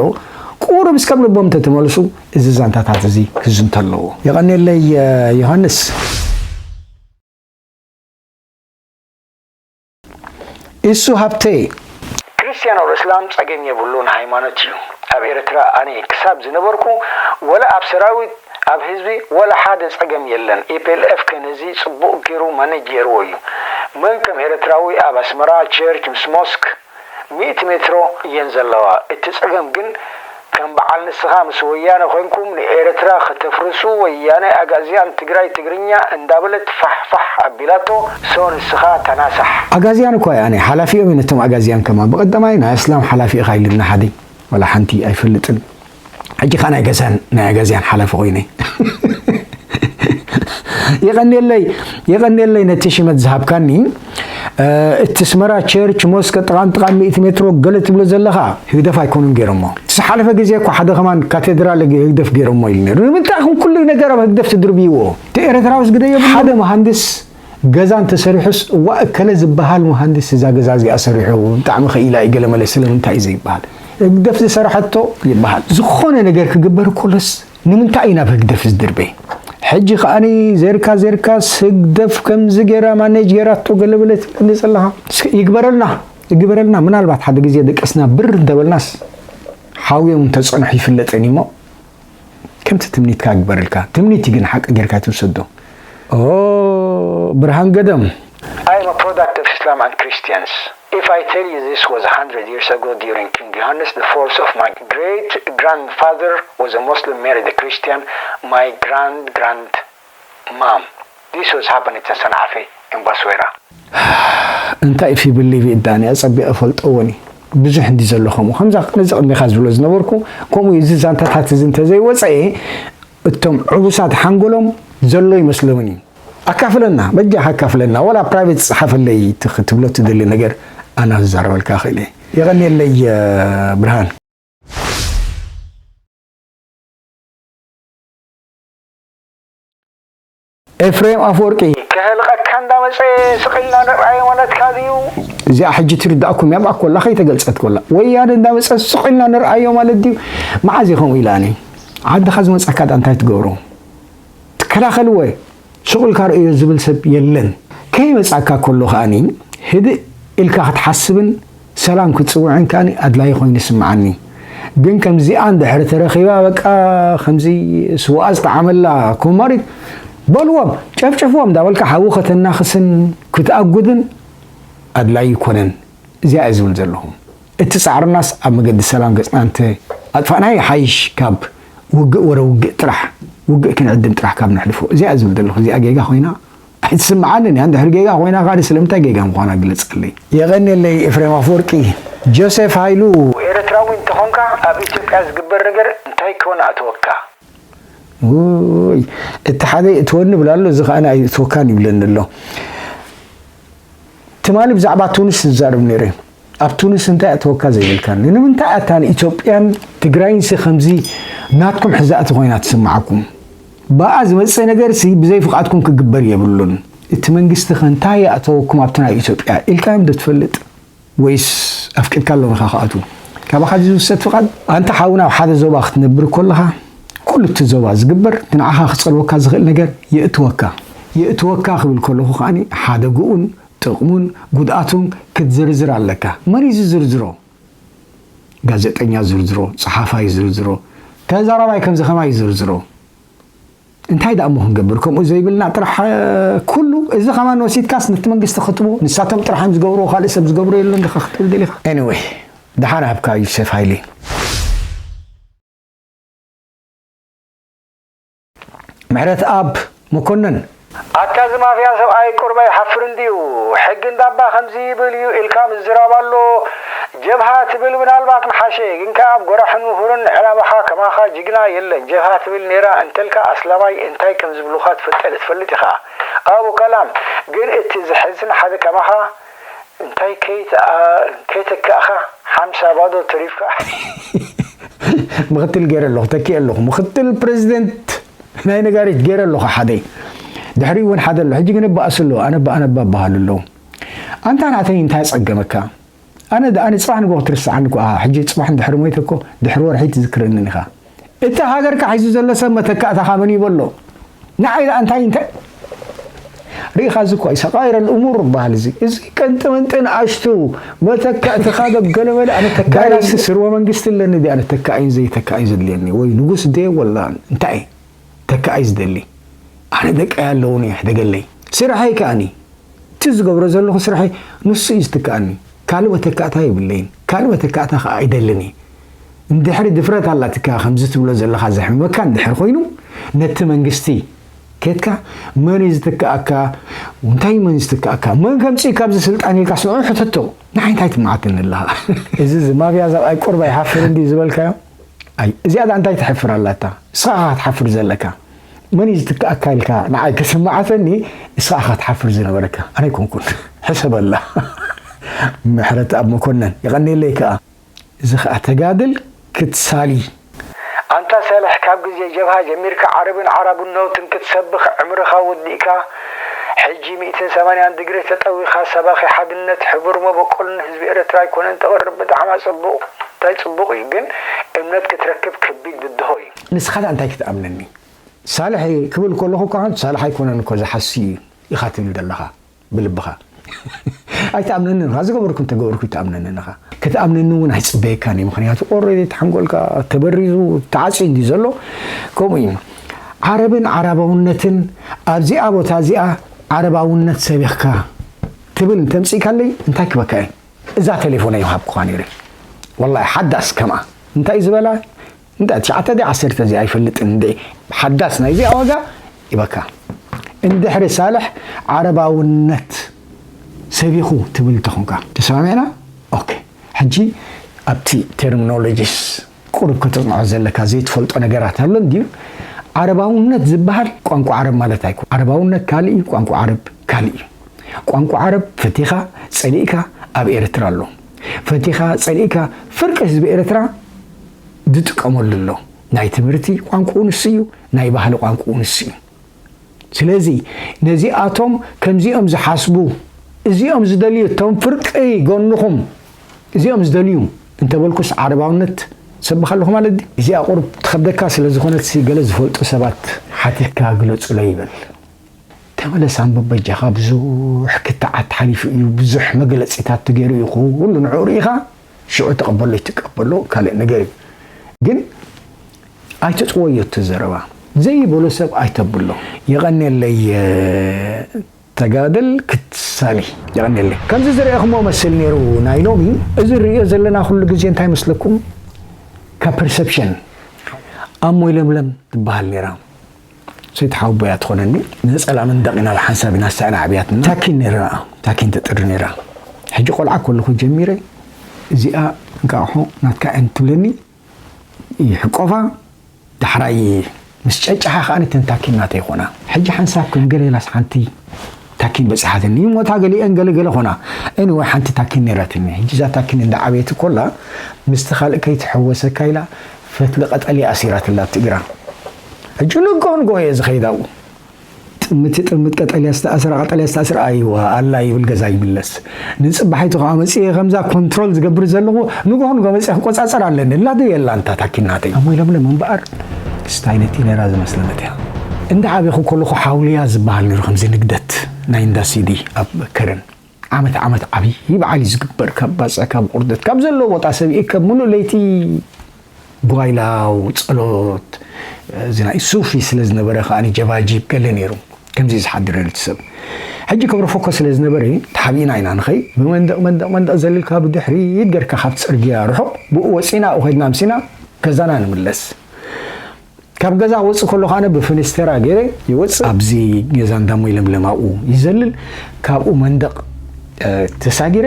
ቁሩብ እስከብ ልቦም እንተተመልሱ እዚ ዛንታታት እዚ ክዝንቶ ኣለዎ። የቐንየለይ ዮሃንስ። ኢሱ ሃብተይ። ክርስትያን ኦር እስላም ጸገም የብሉን፣ ሃይማኖት እዩ። ኣብ ኤርትራ ኣነ ክሳብ ዝነበርኩ ወላ ኣብ ሰራዊት ኣብ ህዝቢ ወላ ሓደ ጸገም የለን። ኢ ፒ ኤል ኤፍ ከ ነዚ ጽቡቕ ገይሩ ማኔጅ ገይርዎ እዩ። መን ከም ኤርትራዊ ኣብ ኣስመራ ቸርች ምስ ሞስክ ሚእቲ ሜትሮ እየን ዘለዋ። እቲ ጸገም ግን ከም በዓል ንስኻ ምስ ወያነ ኮንኩም ንኤርትራ ከተፍርሱ ወያነ ኣጋዝያን ትግራይ ትግርኛ እንዳበለት ፋሕ ፋሕ ኣቢላቶ። ሶ ንስኻ ተናሳሕ። ኣጋዝያን እኳ እየ ኣነ ሓላፊኦም እየ ነቶም ኣጋዝያን ከማን ብቐዳማይ ናይ ኣስላም ሓላፊ ኢኻ ኢልና ሓደ ዋላ ሓንቲ ኣይፈልጥን። ሕጂ ኸኣ ናይ ገዛን ናይ ኣጋዝያን ሓላፊ ኮይነ። የቐንየለይ የቐንየለይ ነቲ ሽመት ዝሃብካኒ። እቲ ስመራ ቸርች ሞስከ ጥቓን ጥቓን ሚእቲ ሜትሮ ገለ ትብሎ ዘለኻ ህግደፍ ኣይኮኑን ገይሮሞ። ዝሓለፈ ግዜ እኮ ሓደ ከማን ካቴድራል ህግደፍ ገይሮሞ ኢሉ ነይሩ። ንምንታይ ኢኹም ኩሉ ነገር ኣብ ህግደፍ ትድርብይዎ? እቲ ኤርትራውስ ግደ የብሉ። ሓደ መሃንድስ ገዛ እንተሰሪሑስ፣ እዋ እከለ ዝበሃል መሃንድስ እዛ ገዛ እዚኣ ሰሪሑ ብጣዕሚ ኸኢላ እዩ ገለመለ ስለምንታይ እዩ ዘይበሃል? ህግደፍ ዝሰረሐቶ ይበሃል። ዝኾነ ነገር ክግበር ከሎስ ንምንታይ እዩ ናብ ህግደፍ ዝድርበ? ሕጂ ከኣኒ ዜርካ ዜርካስ ህግደፍ ከምዚ ገይራ ማኔጅ ገይራቶ ገለበለ ትብለኒ ዘለኻ? እስኪ ይግበረልና፣ ይግበረልና። ምናልባት ሓደ ግዜ ደቀስና ብር እንተበልናስ ሓውዮም እንተጸንሑ ይፍለጠን እሞ ከምቲ ትምኒትካ ይግበረልካ። ትምኒት ግን ሓቂ ጌርካ ትውሰዶ። ኦ ብርሃን ገደም። I am a product of Islam and Christians. If I tell you this was a hundred years ago during King Johannes the fourth of my great grandfather was a Muslim, married a Christian, my grand grand mom. This was happening in Sanafe, in Baswera. እንታይ ፊብል ሊቪ እዳኒ ኣጸቢቐ ፈልጠዎኒ። ብዙሕ እንዲ ዘሎ ከምኡ ከምዛ ነዚ ቅድሚኻ ዝብሎ ዝነበርኩ ከምኡ እዩ። እዚ ዛንታታት እዚ እንተዘይወፀኤ እቶም ዕቡሳት ሓንጎሎም ዘሎ ይመስለውን እዩ። ኣካፍለና በጃ ኣካፍለና፣ ወላ ፕራይቬት ጸሓፈለይ ትኽ- ትብሎ ትደሊ ነገር ኣና ዝዛረበልካ ክእል እየ። የቐንየለይ። ብርሃን። ኤፍሬም ኣፈወርቂ። ከህልቐካ እንዳመጸ ስቕ ኢልና ንርኣዮ ማለትካ ድዩ? እዚኣ ሕጂ ትርዳእኩም እያ። ብኣኮላ ከይተገልጸት ኮላ ወያነ እንዳመጸ ስቕ ኢልና ንርኣዮ ማለት ድዩ? መዓዝ እዩ ከምኡ ኢላኒ? ዓድኻ ዝመጻካ ዳ እንታይ ትገብሮ? ትከላኸልዎ። ስቕ ኢልካ ርእዮ ዝብል ሰብ የለን። ከይመጻካ ከሎ ከኣኒ ህድእ ኢልካ ክትሓስብን ሰላም ክትጽውዕን ከኣኒ ኣድላዪ ኮይኑ ይስምዓኒ። ግን ከምዚኣ እንድሕር ተረኺባ በቃ ከምዚ ስዋኣ ዝጠዓመላ ኮማሪት በልዎም ጨፍጭፍዎም እንዳበልካ ሓዊ ከተናኽስን ክትኣጉድን ኣድላዪ ኣይኮነን። እዚኣ እየ ዝብል ዘለኹ። እቲ ጻዕርናስ ኣብ መገዲ ሰላም ገጽና እንተ ኣጥፋእናዮ ይሓይሽ ካብ ውግእ ወረ ውግእ ጥራሕ፣ ውግእ ክንዕድም ጥራሕ ካብ ነሕልፎ። እዚኣ እየ ዝብል ዘለኹ። እዚኣ ጌጋ ኮይና ኣይትስምዓንን እያ። እንድሕር ጌጋ ኮይና ከኣ ስለምንታይ ጌጋ ምዃና ግለጸለይ። የቐንየለይ ኤፍሬም ኣፈወርቂ። ጆሴፍ ሃይሉ። ኤርትራዊ እንተኾንካ ኣብ ኢትዮጵያ ዝግበር ነገር እንታይ ክኾን ኣእተወካ? ውይ፣ እቲ ሓደ ይእትወኒ ይብል ኣሎ፣ እዚ ከኣ ኣይእትወካን ይብለኒ ኣሎ። ትማሊ ብዛዕባ ቱኒስ ዝዛረብ ነይረ። ኣብ ቱኒስ እንታይ ኣእተወካ ዘይብልካኒ? ንምንታይ ኣታ ንኢትዮጵያን ትግራይንሲ ከምዚ ናትኩም ሕዛእቲ ኮይና ትስምዓኩም? ብኣ ዝመጽእ ነገርሲ ብዘይ ፍቓድኩም ክግበር የብሉን። እቲ መንግስቲ ከ እንታይ ኣእተወኩም ኣብቲ ናይ ኢትዮጵያ ኢልካዮም ዶ ትፈልጥ? ወይስ ኣፍቂድካሎም ኢኻ ክኣትዉ? ካባኻ ድዩ ዝውሰድ ፍቓድ? ኣንታ ሓውና ኣብ ሓደ ዞባ ክትነብር ከለኻ ኩሉ እቲ ዞባ ዝግበር እቲ ንዓኻ ክጸልወካ ዝኽእል ነገር የእትወካ። የእትወካ ክብል ከለኹ ከኣ ሓደግኡን ጥቕሙን ጉድኣቱን ክትዝርዝር ኣለካ። መን እዩ ዝዝርዝሮ? ጋዜጠኛ ዝርዝሮ፣ ጸሓፋይ ዝርዝሮ፣ ተዛራባይ ከምዚ ከማይ ዝርዝሮ። እንታይ ደኣ እሞ ክንገብር? ከምኡ ዘይብልና ጥራሕ ኩሉ እዚ ከማን ወሲድካስ ነቲ መንግስቲ ክትቦ ንሳቶም ጥራሕ እዮም ዝገብርዎ ካልእ ሰብ ዝገብሮ የሎን ዲኻ ክትብል ደሊኻ? Anyway ደሓን ሃብካ ዩሴፍ ሃይሌ። ምሕረትኣብ መኮነን። ኣታ እዚ ማፍያ ሰብኣይ ቁሩብ ኣይሓፍርን ድዩ? ሕጊ እንዳባ ከምዚ ይብል እዩ ኢልካ ምዝራብ ኣሎ። ጀብሃ ትብል ምናልባት ምሓሸ፣ ግን ከኣ ኣብ ጎራሕን ምሁርን ዕላማኻ ከማኻ ጅግና የለን። ጀብሃ ትብል ኔራ እንተልካ ኣስላማይ እንታይ ከም ዝብሉኻ ትፈልጥ ኢኻ። ኣቡ ከላም ግን እቲ ዘሕዝን ሓደ ከማኻ እንታይ ከይተኣ- ከይተካእኻ ሓምሳ ባዶ ተሪፍካ። ምኽትል ገይረ ኣለኹ፣ ተኪኤ ኣለኹ። ምኽትል ፕሬዚደንት ናይ ነጋሪት ገይረ ኣለኹ ሓደ። ድሕሪኡ እውን ሓደ ኣሎ። ሕጂ ግን እበኣስ ኣሎ። ኣነ እባ- ኣነ እባ እበሃል ኣለዉ። ኣንታ ናተይ እንታይ ጸገመካ? ኣነ ደኣ ንጽባሕ ንግሆ ክትርስዓኒ እኮ ኢኻ። ሕጂ ጽባሕ እንድሕሪ ሞይተ እኮ ድሕሪ ወርሒ ትዝክረኒ ኢኻ። እታ ሃገርካ ሒዙ ዘሎ ሰብ መተካእታኻ መን እዩ በሎ? ንዓይ ደኣ እንታይ እንታይ ርኢኻ? እዚ እኮ እዩ ሰቃይረ ልእሙር ይበሃል። እዚ እዚ ቀንጢ መንጢ ንኣሽቱ መተካእትኻ ዶ ገለመለ ኣነ ተካእየ። ዳይናስቲ ስርወ መንግስቲ ኣለኒ ድኣ ኣነ ተካእይን ዘይተካእይን ዘድልየኒ ወይ ንጉስ ድየ ወላ እንታይ ተካእይ ዝደሊ? ኣነ ደቀይ ኣለዉኒ ይሕደገለይ። ስርሐይ ከኣኒ እቲ ዝገብሮ ዘለኹ ስርሐይ ንሱ እዩ ዝትክኣኒ። ካልእ መተካእታ የብለይን። ካልእ መተካእታ ከኣ ኣይደልን እየ። እንድሕሪ ድፍረት ኣላትካ ከምዚ ትብሎ ዘለኻ ዘሕምመካ እንድሕር ኮይኑ ነቲ መንግስቲ ኬድካ መን እዩ ዝትክኣካ? እንታይ መን እዩ ዝትክኣካ? መን ከምፅእ ካብዚ ስልጣን ኢልካ ስንዑ ሕተቶ። ንዓይ እንታይ ትመዓተኒ ኣለኻ? እዚ እዚ ማፍያ ሰብኣይ ቁርብ ኣይሓፍርን ድዩ ዝበልካዮ? ኣይ እዚኣ ዳ እንታይ ትሕፍር ኣላታ? እስኻ ኢኻ ክትሓፍር ዘለካ። መን እዩ ዝትክኣካ ኢልካ ንዓይ ክስምዓተኒ እስኻ ኢኻ ክትሓፍር ዝነበረካ። ኣነ ኣይኮንኩን። ሕሰበላ። ምሕረት ኣብ መኮነን፣ የቐንየለይ ከኣ። እዚ ኸኣ ተጋድል ክትሳሊ። ኣንታ ሳልሕ፣ ካብ ግዜ ጀብሃ ጀሚርካ ዓረብን ዓራብነትን ክትሰብኽ ዕምርኻ ወዲእካ፣ ሕጂ ሚእትን ሰማንያን ዲግሪ ተጠዊኻ ሰባኺ ሓድነት፣ ሕቡር መበቆልን ህዝቢ ኤርትራ ኣይኮነን ተቕርብ። ብጣዕማ ጽቡቕ። እንታይ ጽቡቕ እዩ ግን፣ እምነት ክትረክብ ከቢድ ብድሆ እዩ። ንስኻ እንታይ ክትኣምነኒ? ሳልሕ ክብል ከለኹ እኳ ሳልሕ ኣይኮነን እኮ ዝሓሲ ኢኻ ትብል ዘለኻ ብልብኻ። ኣይትኣምነንን ኢኻ፣ ዝገበርኩ እንተገበርኩ ኣይትኣምነንን ኢኻ። ክትኣምነኒ እውን ኣይጽበየካን እዩ፣ ምኽንያቱ ኦልሬዲ እቲ ሓንጎልካ ተበሪዙ ተዓጽዩ እንድዩ ዘሎ። ከምኡ እዩ። ዓረብን ዓረባውነትን ኣብዚኣ ቦታ እዚኣ ዓረባውነት ሰቢኽካ ትብል እንተምጺእካለይ እንታይ ክበካ እየ? እዛ ቴሌፎነይ ምሃብኩኻ ነይረ። ወላሂ ሓዳስ ከምኣ። እንታይ ዝበላ? እንዳ ትሽዓተ ድያ ዓሰርተ እዚኣ ኣይፈልጥን እንዴ። ሓዳስ ናይዚኣ ዋጋ ይበካ። እንድሕሪ ሳልሕ ዓረባውነት ሰቢኹ ትብል እንተኾንካ፣ ተሰማሚዕና? ኦኬ። ሕጂ ኣብቲ ተርሚኖሎጂስ ቁሩብ ከተጽንዖ ዘለካ ዘይትፈልጦ ነገራት ኣሎ እንድዩ። ዓረባውነት ዝበሃል ቋንቋ ዓረብ ማለት ኣይኮ። ዓረባውነት ካልእ እዩ፣ ቋንቋ ዓረብ ካልእ እዩ። ቋንቋ ዓረብ ፈቲኻ ጸሊእካ ኣብ ኤርትራ ኣሎ። ፈቲኻ ጸሊእካ ፍርቂ ህዝቢ ኤርትራ ዝጥቀመሉ ኣሎ። ናይ ትምህርቲ ቋንቋኡ ንሱ እዩ፣ ናይ ባህሊ ቋንቋኡ ንሱ እዩ። ስለዚ ነዚኣቶም ከምዚኦም ዝሓስቡ፣ እዚኦም ዝደልዩ፣ እቶም ፍርቂ ጎንኹም እዚኦም ዝደልዩ እንተበልኩስ ዓረባውነት ሰብኽ ኣለኹ ማለት ድዩ? እዚኣ ቁሩብ ትኸብደካ ስለ ዝኾነት ሲ ገለ ዝፈልጡ ሰባት ሓቲትካ ግለጹለይ ይበል። ተመለስ ኣንብብ በጃኻ፣ ብዙሕ ክትዓት ሓሊፉ እዩ፣ ብዙሕ መግለጺታት ተገይሩ እዩ፣ ኩሉ ንዕኡ ርኢኻ ሽዑ ተቐበሎ ኣይትቀበሎ ካልእ ነገር እዩ። ግን ኣይትጥወዮ እቲ ዘረባ፣ ዘይበሎ ሰብ ኣይተብሎ። የቐንየለይ ተጋደል ክትሳሊ፣ የቐንየለይ። ከምዚ ዝረኣኹሞ መስል ነይሩ ናይ ሎሚ። እዚ ንርእዮ ዘለና ኩሉ ግዜ እንታይ መስለኩም? ካብ ፐርሰፕሽን ኣሞይ ለምለም ትበሃል ነይራ። ሰይቲ ሓወቦያ ትኾነኒ። ነጸላ መንደቕ ኢና ብሓንሳብ ኢና ስዕና ዓብያትና። ታኪን ነይራ፣ ታኪን ተጥሪ ነይራ። ሕጂ ቆልዓ ከለኹ ጀሚረ እዚኣ እንቃቑሖ ናትካ እየን ትብለኒ፣ ይሕቆፋ። ዳሕራይ ምስ ጨጨሓ ከኣ ተን ታኪን ናተይ ይኾና። ሕጂ ሓንሳብ ከም ገለ ኢላስ ሓንቲ ታኪን በጺሓትኒ። ይሞታ ገሊአን ገለ ገለ ኾና። ኤኒወይ ሓንቲ ታኪን ነይራትኒ። ሕጂ እዛ ታኪን እንዳ ዓበየት ኮላ ምስቲ ካልእ ከይትሕወሰካ ኢላ ፈትሊ ቀጠልያ ኣሲራትላ ኣብቲ እግራ። ሕጂ ንግሆ ንግሆ እየ ዝኸይድ ኣብኡ። ጥምቲ ጥምት ቀጠልያ ዝተኣስራ፣ ቀጠልያ ዝተኣስራ፣ ኣይዋ፣ ኣላ ይብል ገዛ ይምለስ። ንጽባሒቱ ከኣ መጽየ ከምዛ ኮንትሮል ዝገብር ዘለኹ፣ ንግሆ ንግሆ መጽየ ክቆጻጸር ኣለኒ። እላ ድየላ እንታ ታኪናተይ። ኣሞይ ለምለም እምበኣር ክስታይ ነቲ ነራ ዝመስለነት እያ። እንዳ ዓበኹ ከለኹ ሓውልያ ዝበሃል ነይሩ፣ ከምዚ ንግደት ናይ እንዳ ሲዲ ኣብ ከረን። ዓመት ዓመት ዓብዪ በዓል እዩ ዝግበር፣ ካብ ባጽዕ፣ ካብ ቁርደት፣ ካብ ዘለዎ ቦታ ሰብ ይእከብ፣ ምሉእ ለይቲ ጓይላው፣ ጸሎት፣ እዚ ናይ ሱፊ ስለ ዝነበረ ከኣ ጀባጂብ ገለ ነይሩ። ከምዚ ዝሓድረሉ ሰብ። ሕጂ ክብሪ ፎኮ ስለ ዝነበረ ተሓቢእና ኢና ንኸይ። ብመንደቕ፣ መንደቕ፣ መንደቕ ዘሊልካ ብድሕሪት ገርካ ካብቲ ጽርግያ ርሑቕ፣ ብኡ ወጺና ኣብኡ ኸድና ኣምሲና ገዛና ንምለስ። ካብ ገዛ ክወጽእ ከሎ ከኣ ብፍንስተራ ገይረ ይወጽእ። ኣብዚ ገዛ እንዳሞይ ለምለም ኣብኡ ይዘልል። ካብኡ መንደቕ፣ እ፣ ተሳጊረ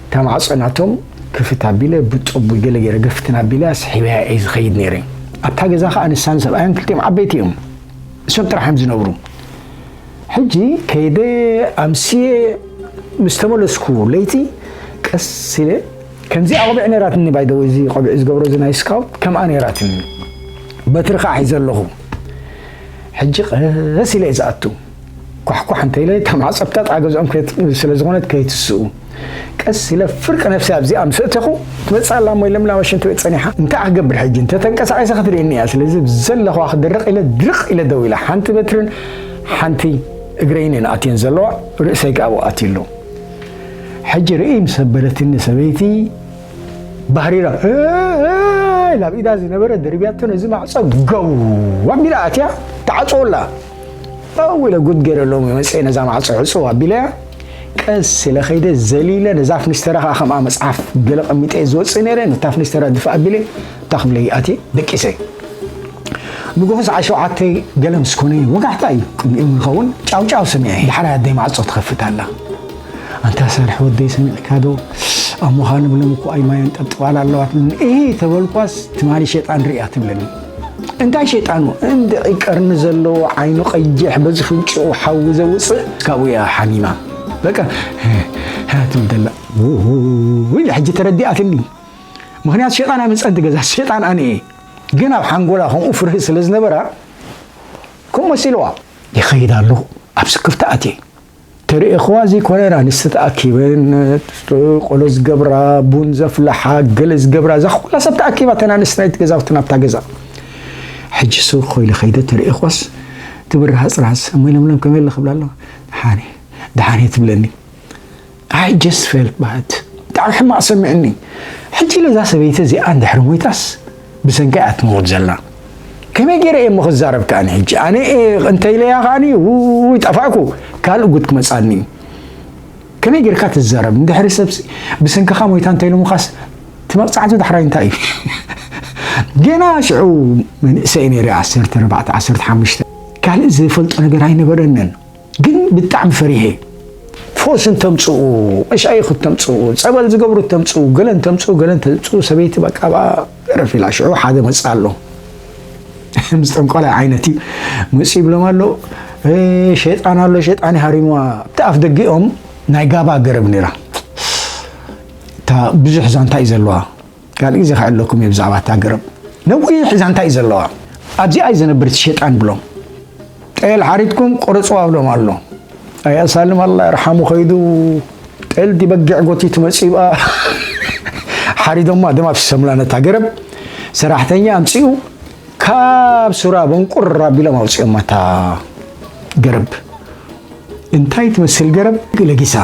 እታ ማዕጾ ናቶም ክፍት ኣቢለ ብጠቡይ ገለ ገይረ ገፍትን ኣቢለ ስሒበያ እየ ዝኸይድ ነይረ። ኣብታ ገዛ ከኣ ንሳን ሰብኣያን ክልቲኦም ዓበይቲ እዮም። እሶም ጥራሕ እዮም ዝነብሩ። ሕጂ ከይደ ኣምስየ ምስ ተመለስኩ ለይቲ ቀስ ኢለ ከምዚኣ ቆቢዕ ነይራትኒ፣ ባይ ዘ ወይ፣ እዚ ቆቢዕ ዝገብሮ እዚ ናይ ስካውት ከምኣ ነይራትኒ። በትሪ ከዓ ሒዘ ኣለኹ። ሕጂ ቀስ ኢለ እየ ዝኣቱ። ኳሕኳሕ እንተ ኢለ እታ ማዕጾ ብታጥዓ ገዝኦም ከይት-፣ ስለ ዝኾነት ከይትስኡ። ቀስ ኢለ ፍርቂ ነፍሲ ኣብዚኣ ምስ እተኹ ትመጽእ ኣላ እሞ ኢለ ምላወ ሽንቲ ቤት ጸኒሓ። እንታይ ክገብር ሕጂ? እንተ ተንቀሳቒሰ ክትርእየኒ እያ። ስለዚ ብዘለኹዋ ክድርቕ ኢለ ድርቕ ኢለ ደው ኢለ። ሓንቲ በትርን ሓንቲ እግረይን እየን ኣትየን ዘለዋ። ርእሰይ ከኣ ኣብኡ ኣትዩ ኣሎ። ሕጂ ርእይ ምስ ኣበለትኒ ሰበይቲ ባህሪራ፣ "እ፣ እ" ኢላ ኣብ ኢዳ ዝነበረ ደርብያቶ ነዚ ማዕጾ ገው ኣቢላ ኣትያ ተዓጽወላ። ኣው ኢለ ጉድ ገይረ ሎሚ መጽየ ነዛ ማዕጾ ዕጽው ኣቢለያ። ቀስ ኢለ ኸይደ ዘሊለ ነዛ ፍኒስተራ ኸኣ ከምኣ መጽሓፍ ገለ ቀሚጠ ዝወጽእ ነይረ። ነታ ፍኒስተራ ድፋእ ኣቢለ እታ ክፍለይ ኣትየ ደቂሰ። ንግሆ ሰዓት ሸውዓተ ገለ ምስ ኮነ ወጋሕታ እዩ፣ ቅድሚኡ ንኸውን ጫውጫው ሰሚዐ። ዳሕራይ ኣደይ ማዕጾ ትኸፍት ኣላ። "ኣንታ ሳልሕ ወደይ ሰሚዕካ ዶ? ኣሞኻ ለምለም እኮ ኣይ ማይ ኣንጠብጥባላ ኣለዋ" ትብለኒ። "እሂ" ተበልኳስ ትማሊ ሸጣን ርእያ ትብለኒ። እንታይ ሸጣኑ? እንድዒ ቀርኒ ዘለዎ ዓይኑ ቀይሕ በዚ ፍንጭቑ ሓዊ ዘውጽእ ካብኡ እያ ሓሚማ። በቃ ትብል ዘላ። ውይ፣ ሕጂ ተረዲኣትኒ። ምኽንያቱ ሸይጣን ኣመፀን ትገዛ፣ ሸይጣን ኣነ እየ። ግን ኣብ ሓንጎላ ከምኡ ፍርሂ ስለ ዝነበራ፣ ከምኡ መሲልዋ። ይኸይድ ኣለኹ፣ ኣብ ስክፍታ ኣትየ። ተርእኽዋ ዘይኮነ፣ ኣንስቲ ተኣኪበን፣ ቆሎ ዝገብራ፣ ቡን ዘፍልሓ፣ ገለ ዝገብራ፣ እዛ ኩላ ሰብ ተኣኪባ፣ እተን ኣንስቲ ናይቲ ገዛውቲ ናብታ ገዛ። ሕጂ ሱቕ ኮይለ ከይደ ተርእኽዋስ፣ ትብርሃ ጽራስ፣ እሞ ለምለም ከመይ ኣለኺ ክብላ ኣለኹ። ደሓን እየ፣ ደሓን እየ ትብለኒ። I just felt bad። ብጣዕሚ ሕማቕ ሰሚዕኒ። ሕጂ ኢለ እዛ ሰበይቲ እዚኣ እንድሕሪ ሞይታስ ብሰንከይ እያ ትመውት ዘላ። ከመይ ገይረ እየ እሞ ክዛረብ ከኣኒ ሕጂ? ኣነ እየ እንተ ኢለያ ከኣኒ ውይ ጠፋእኩ። ካልእ ጉድ ክመጻኒ እዩ። ከመይ ጌርካ ትዛረብ? እንድሕሪ ሰብሲ ብሰንክኻ ሞይታ እንተ ኢሎምኻስ እቲ መቕጻዕቲ ዳሕራይ እንታይ እዩ? ገና ሽዑ መንእሰይ ነይረ፣ ዓሰርተ ኣርባዕተ ዓሰርተ ሓሙሽተ። ካልእ ዝፈልጦ ነገር ኣይነበረንን። ግን ብጣዕሚ ፈሪሐ። ፈውሲ እንተምፅኡ፣ መሻይኽ እንተምፅኡ፣ ፀበል ዝገብሩ እንተምፅኡ፣ ገለ እንተምፅኡ፣ ገለ እንተምፅኡ፣ ሰበይቲ በቃ ብኣ ረፍ ኢላ። ሽዑ ሓደ መፅእ ኣሎ። ምስ ጠንቆላይ ዓይነት እዩ። መፅእ ይብሎም ኣሎ፣ "እ፣ ሸይጣን ኣሎ፣ ሸይጣን ይሃሪምዋ." ኣብቲ ኣፍ ደጊኦም ናይ ጋባ ገረብ ነይራ። እታ ብዙሕ ዛንታ እዩ ዘለዋ። ካልእ ግዜ ክዕለኩም እየ ብዛዕባ እታ ገረብ። ነዊሕ ዛንታ እዩ ዘለዋ። ኣብዚኣ እዩ ዘነብር እቲ ሸይጣን ብሎም። ጤል ሓሪድኩም ቁረፅዋ ብሎም ኣሎ። ኣያ ሳልም ኣላ ይርሓሙ ከይዱ ጤል ዲ በጊዕ ጎቲቱ መፂኡ ብኣ ሓሪዶማ ድማ ብሰምላ ነታ ገረብ ሰራሕተኛ ኣምፂኡ ካብ ሱራ በንቁር ኣቢሎም ኣውፂኦማ እታ ገረብ። እንታይ ትመስል ገረብ ለጊሳ።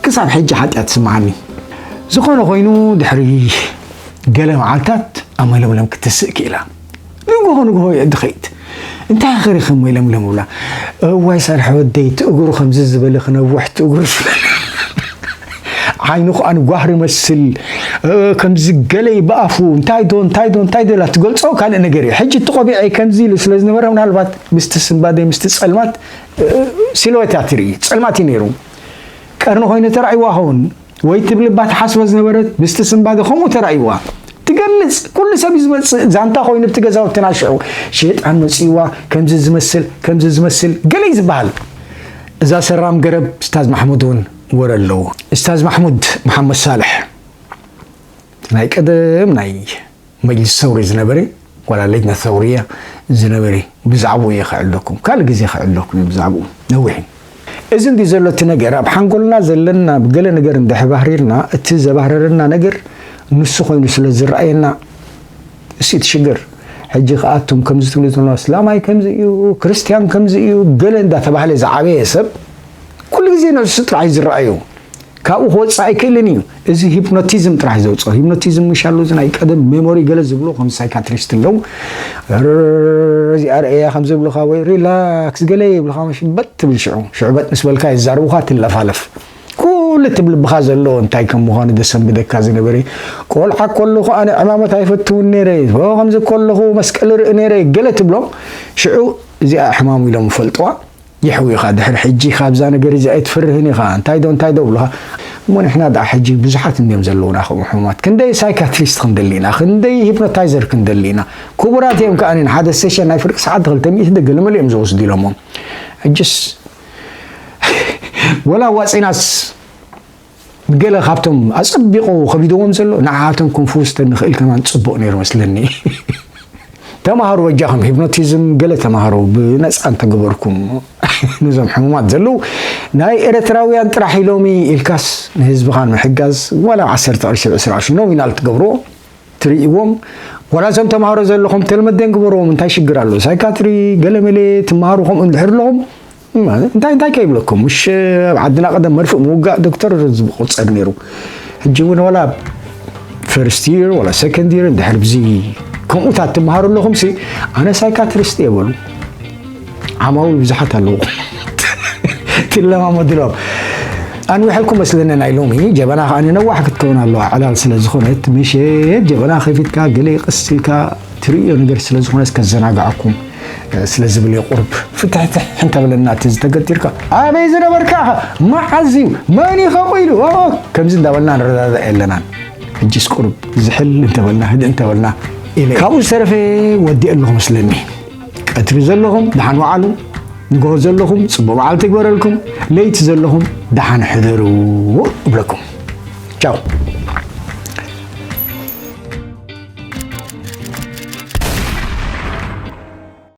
ክሳብ ሕጂ ሓጢኣት ትስምዓኒ። ዝኾነ ኮይኑ ድሕሪ ገለ መዓልታት ኣመለምለም ክትስእ ክኢላ። ንግሆ ንግሆ እየ ድኸይድ። እንታይ ኢኺ ርኢኺ እሞ ኢለ እብላ። እዋይ ሳርሒ ወደይ፣ እቲ እግሩ ከምዚ ዝበለ ክነውሕ፣ እቲ እግሩ ዓይኑ ከኣ ንጓህሪ መስል፣ እ፣ ከምዚ ገለይ ብኣፉ፣ እንታይ ዶ፣ እንታይ ዶ፣ እንታይ ዶ ኢላ ትገልጾ ካልእ ነገር እዩ። ሕጂ እቲ ቆቢዐይ ከምዚ ኢሉ ስለ ዝነበረ፣ ምናልባት ምስቲ ስንባደይ፣ ምስቲ ጸልማት፣ እ፣ ሲልዌታ ትርኢ፣ ጸልማት እዩ ነይሩ። ቀርኒ ኮይኑ ተራእይዋ ኸውን። ወይ ትብል እባ ትሓስቦ ዝነበረት ምስቲ ስንባደ ከምኡ ተራእይዋ። ትገልጽ፣ ኩሉ ሰብ እዩ ዝመጽእ፣ ዛንታ ኮይኑ ኣብቲ ገዛውትና ሽዑ ሸይጣን መጺእዋ፣ ከምዚ ዝመስል፣ ከምዚ ዝመስል፣ ገለ እዩ ዝበሃል። እዛ ሰራም ገረብ እስታዝ ማሕሙድ እውን ወረ ኣለዎ። እስታዝ ማሕሙድ መሓመድ ሳልሕ፣ ናይ ቀደም ናይ መጅልስ ሰውሪ ዝነበረ፣ ዋላ ለጅነ ሰውርያ ዝነበረ፣ ብዛዕባኡ እየ ክዕለኩም። ካልእ ግዜ ክዕለኩም እየ ብዛዕባኡ። ነዊሕ እዩ። እዚ እንዲ ዘሎ እቲ ነገር፣ ኣብ ሓንጎልና ዘለና ብገለ ነገር እንድሕር ባህሪርና፣ እቲ ዘባህረረና ነገር ንሱ ኮይኑ ስለ ዝረኣየና፣ እሱ እቲ ሽግር። ሕጂ ከኣ እቶም ከምዚ ትብሉ ዘለኹም፣ እስላማይ ከምዚ እዩ፣ ክርስትያን ከምዚ እዩ፣ ገለ እንዳተባህለ ዝዓበየ ሰብ፣ ኩሉ ግዜ ንሱ ጥራሕ እዩ ዝረኣዮ። ካብኡ ክወጽእ ኣይክእልን እዩ። እዚ ሂፕኖቲዝም ጥራሕ እዩ ዘውጽኦ። ሂፕኖቲዝም ምሽ ኣሎ፣ እዚ ናይ ቀደም ሜሞሪ ገለ ዝብሉ ከም ሳይካትሪስት ኣለዉ። እዚኣ ርእያ ከም ዝብሉኻ ወይ ሪላክስ ገለ ይብሉኻ፣ ምሽ በጥ ትብል ሽዑ። ሽዑ በጥ ምስ በልካ የዛርቡኻ፣ ትለፋለፍ። ኩሉ እቲ ብልብኻ ዘሎ እንታይ ከም ምዃኑ ዘሰንብደካ ዝነበረ፣ ቆልዓ ከለኹ ኣነ ዕማመት ኣይፈትውን ነይረ፣ ከምዚ ከለኹ መስቀል ርኢ ነይረ፣ ገለ ትብሎም። ሽዑ እዚኣ ሕማሙ ኢሎም ይፈልጥዋ። የሕዊኻ። ድሕሪ ሕጂ ካብዛ ነገር እዚ ኣይትፈርህን ኢኻ፣ እንታይ ዶ እንታይ ዶ ብሉኻ። እሞ ንሕና ደኣ ሕጂ ብዙሓት እንድዮም ዘለዉና ከምኡ ሕሙማት። ክንደይ ሳይካትሪስት ክንደሊ ኢና፣ ክንደይ ሂፕኖታይዘር ክንደሊ ኢና። ክቡራት እዮም ከኣ፣ ሓደ ሴሽን ናይ ፍርቂ ሰዓት ክልተ ሚእቲ ደገ ልመሉ እዮም ዝወስዱ ኢሎሞም። ሕጅስ ወላ ዋጺናስ፣ ገለ ካብቶም ኣጸቢቑ ከቢድዎም ዘሎ፣ ንዓኣቶም ክንፍውስ ተንኽእል ከማን ጽቡቕ ነይሩ መስለኒ። ተማሃሩ በጃኹም፣ ሂፕኖቲዝም ገለ ተማሃሩ፣ ብነጻ እንተገበርኩም፣ ነዞም ሕሙማት ዘለዉ፣ ናይ ኤርትራውያን ጥራሕ ኢሎም ኢልካስ ንህዝብኻ ንምሕጋዝ፣ ዋላ ዓሰርተ ቅርሺ፣ ዕስራ ቅርሺ ኖሚናል ትገብርዎ፣ ትርእይዎም። ዋላ እዞም ተማሃሮ ዘለኹም ተልመዴን ግበርዎም፣ እንታይ ሽግር ኣሎ? ሳይካትሪ፣ ገለ መለ ትመሃሩ ከምኡ እንድሕር ኣለኹም፣ ማለት እንታይ እንታይ ከይብለኩም፣ ምሽ ኣብ ዓድና ቀደም መርፍእ ምውጋእ ዶክተር ዝቁጸር ነይሩ። ሕጂ እውን ዋላ ፈርስት ይር ዋላ ሰከንድ ይር እንድሕር ብዚ ከምኡታት ትመሃሩ ኣለኹም ሲ፣ ኣነ ሳይካትሪስት እየ በሉ። ዓማዊል ብዙሓት ኣለዉ። ትለማመድሎም። ኣንዊሐልኩም መስለኒ ናይ ሎሚ ጀበና ከኣ ነዋሕ ክትከውን ኣለዋ። ዕላል ስለ ዝኾነት ምሸት ጀበና ከፊትካ ገለ ቀስ ኢልካ ትርእዮ ነገር ስለ ዝኾነስ ከዘናግዓኩም፣ እ፣ ስለ ዝብል እየ። ቁሩብ ፍትሕትሕ እንተበለና እቲ ዝተገቲርካ፣ "ኣበይ ዝነበርካ ኢኻ? መዓዝ እዩ? መን እዩ ከምኡ ኢሉ?" ኦ፣ ከምዚ እንዳበልና ንረዳዳእ የለናን። ሕጂስ ቁሩብ ዝሕል እንተበልና፣ ህድእ እንተበልና ኢለ። ካብኡ ዝተረፈ ወዲእ ኣለኹ መስለኒ። ቀትሪ ዘለኹም ደሓን ወዓሉ። ንግሆ ዘለኹም ጽቡቕ መዓልቲ ይግበረልኩም። ለይቲ ዘለኹም ደሓን ሕደሩ እብለኩም። ቻው።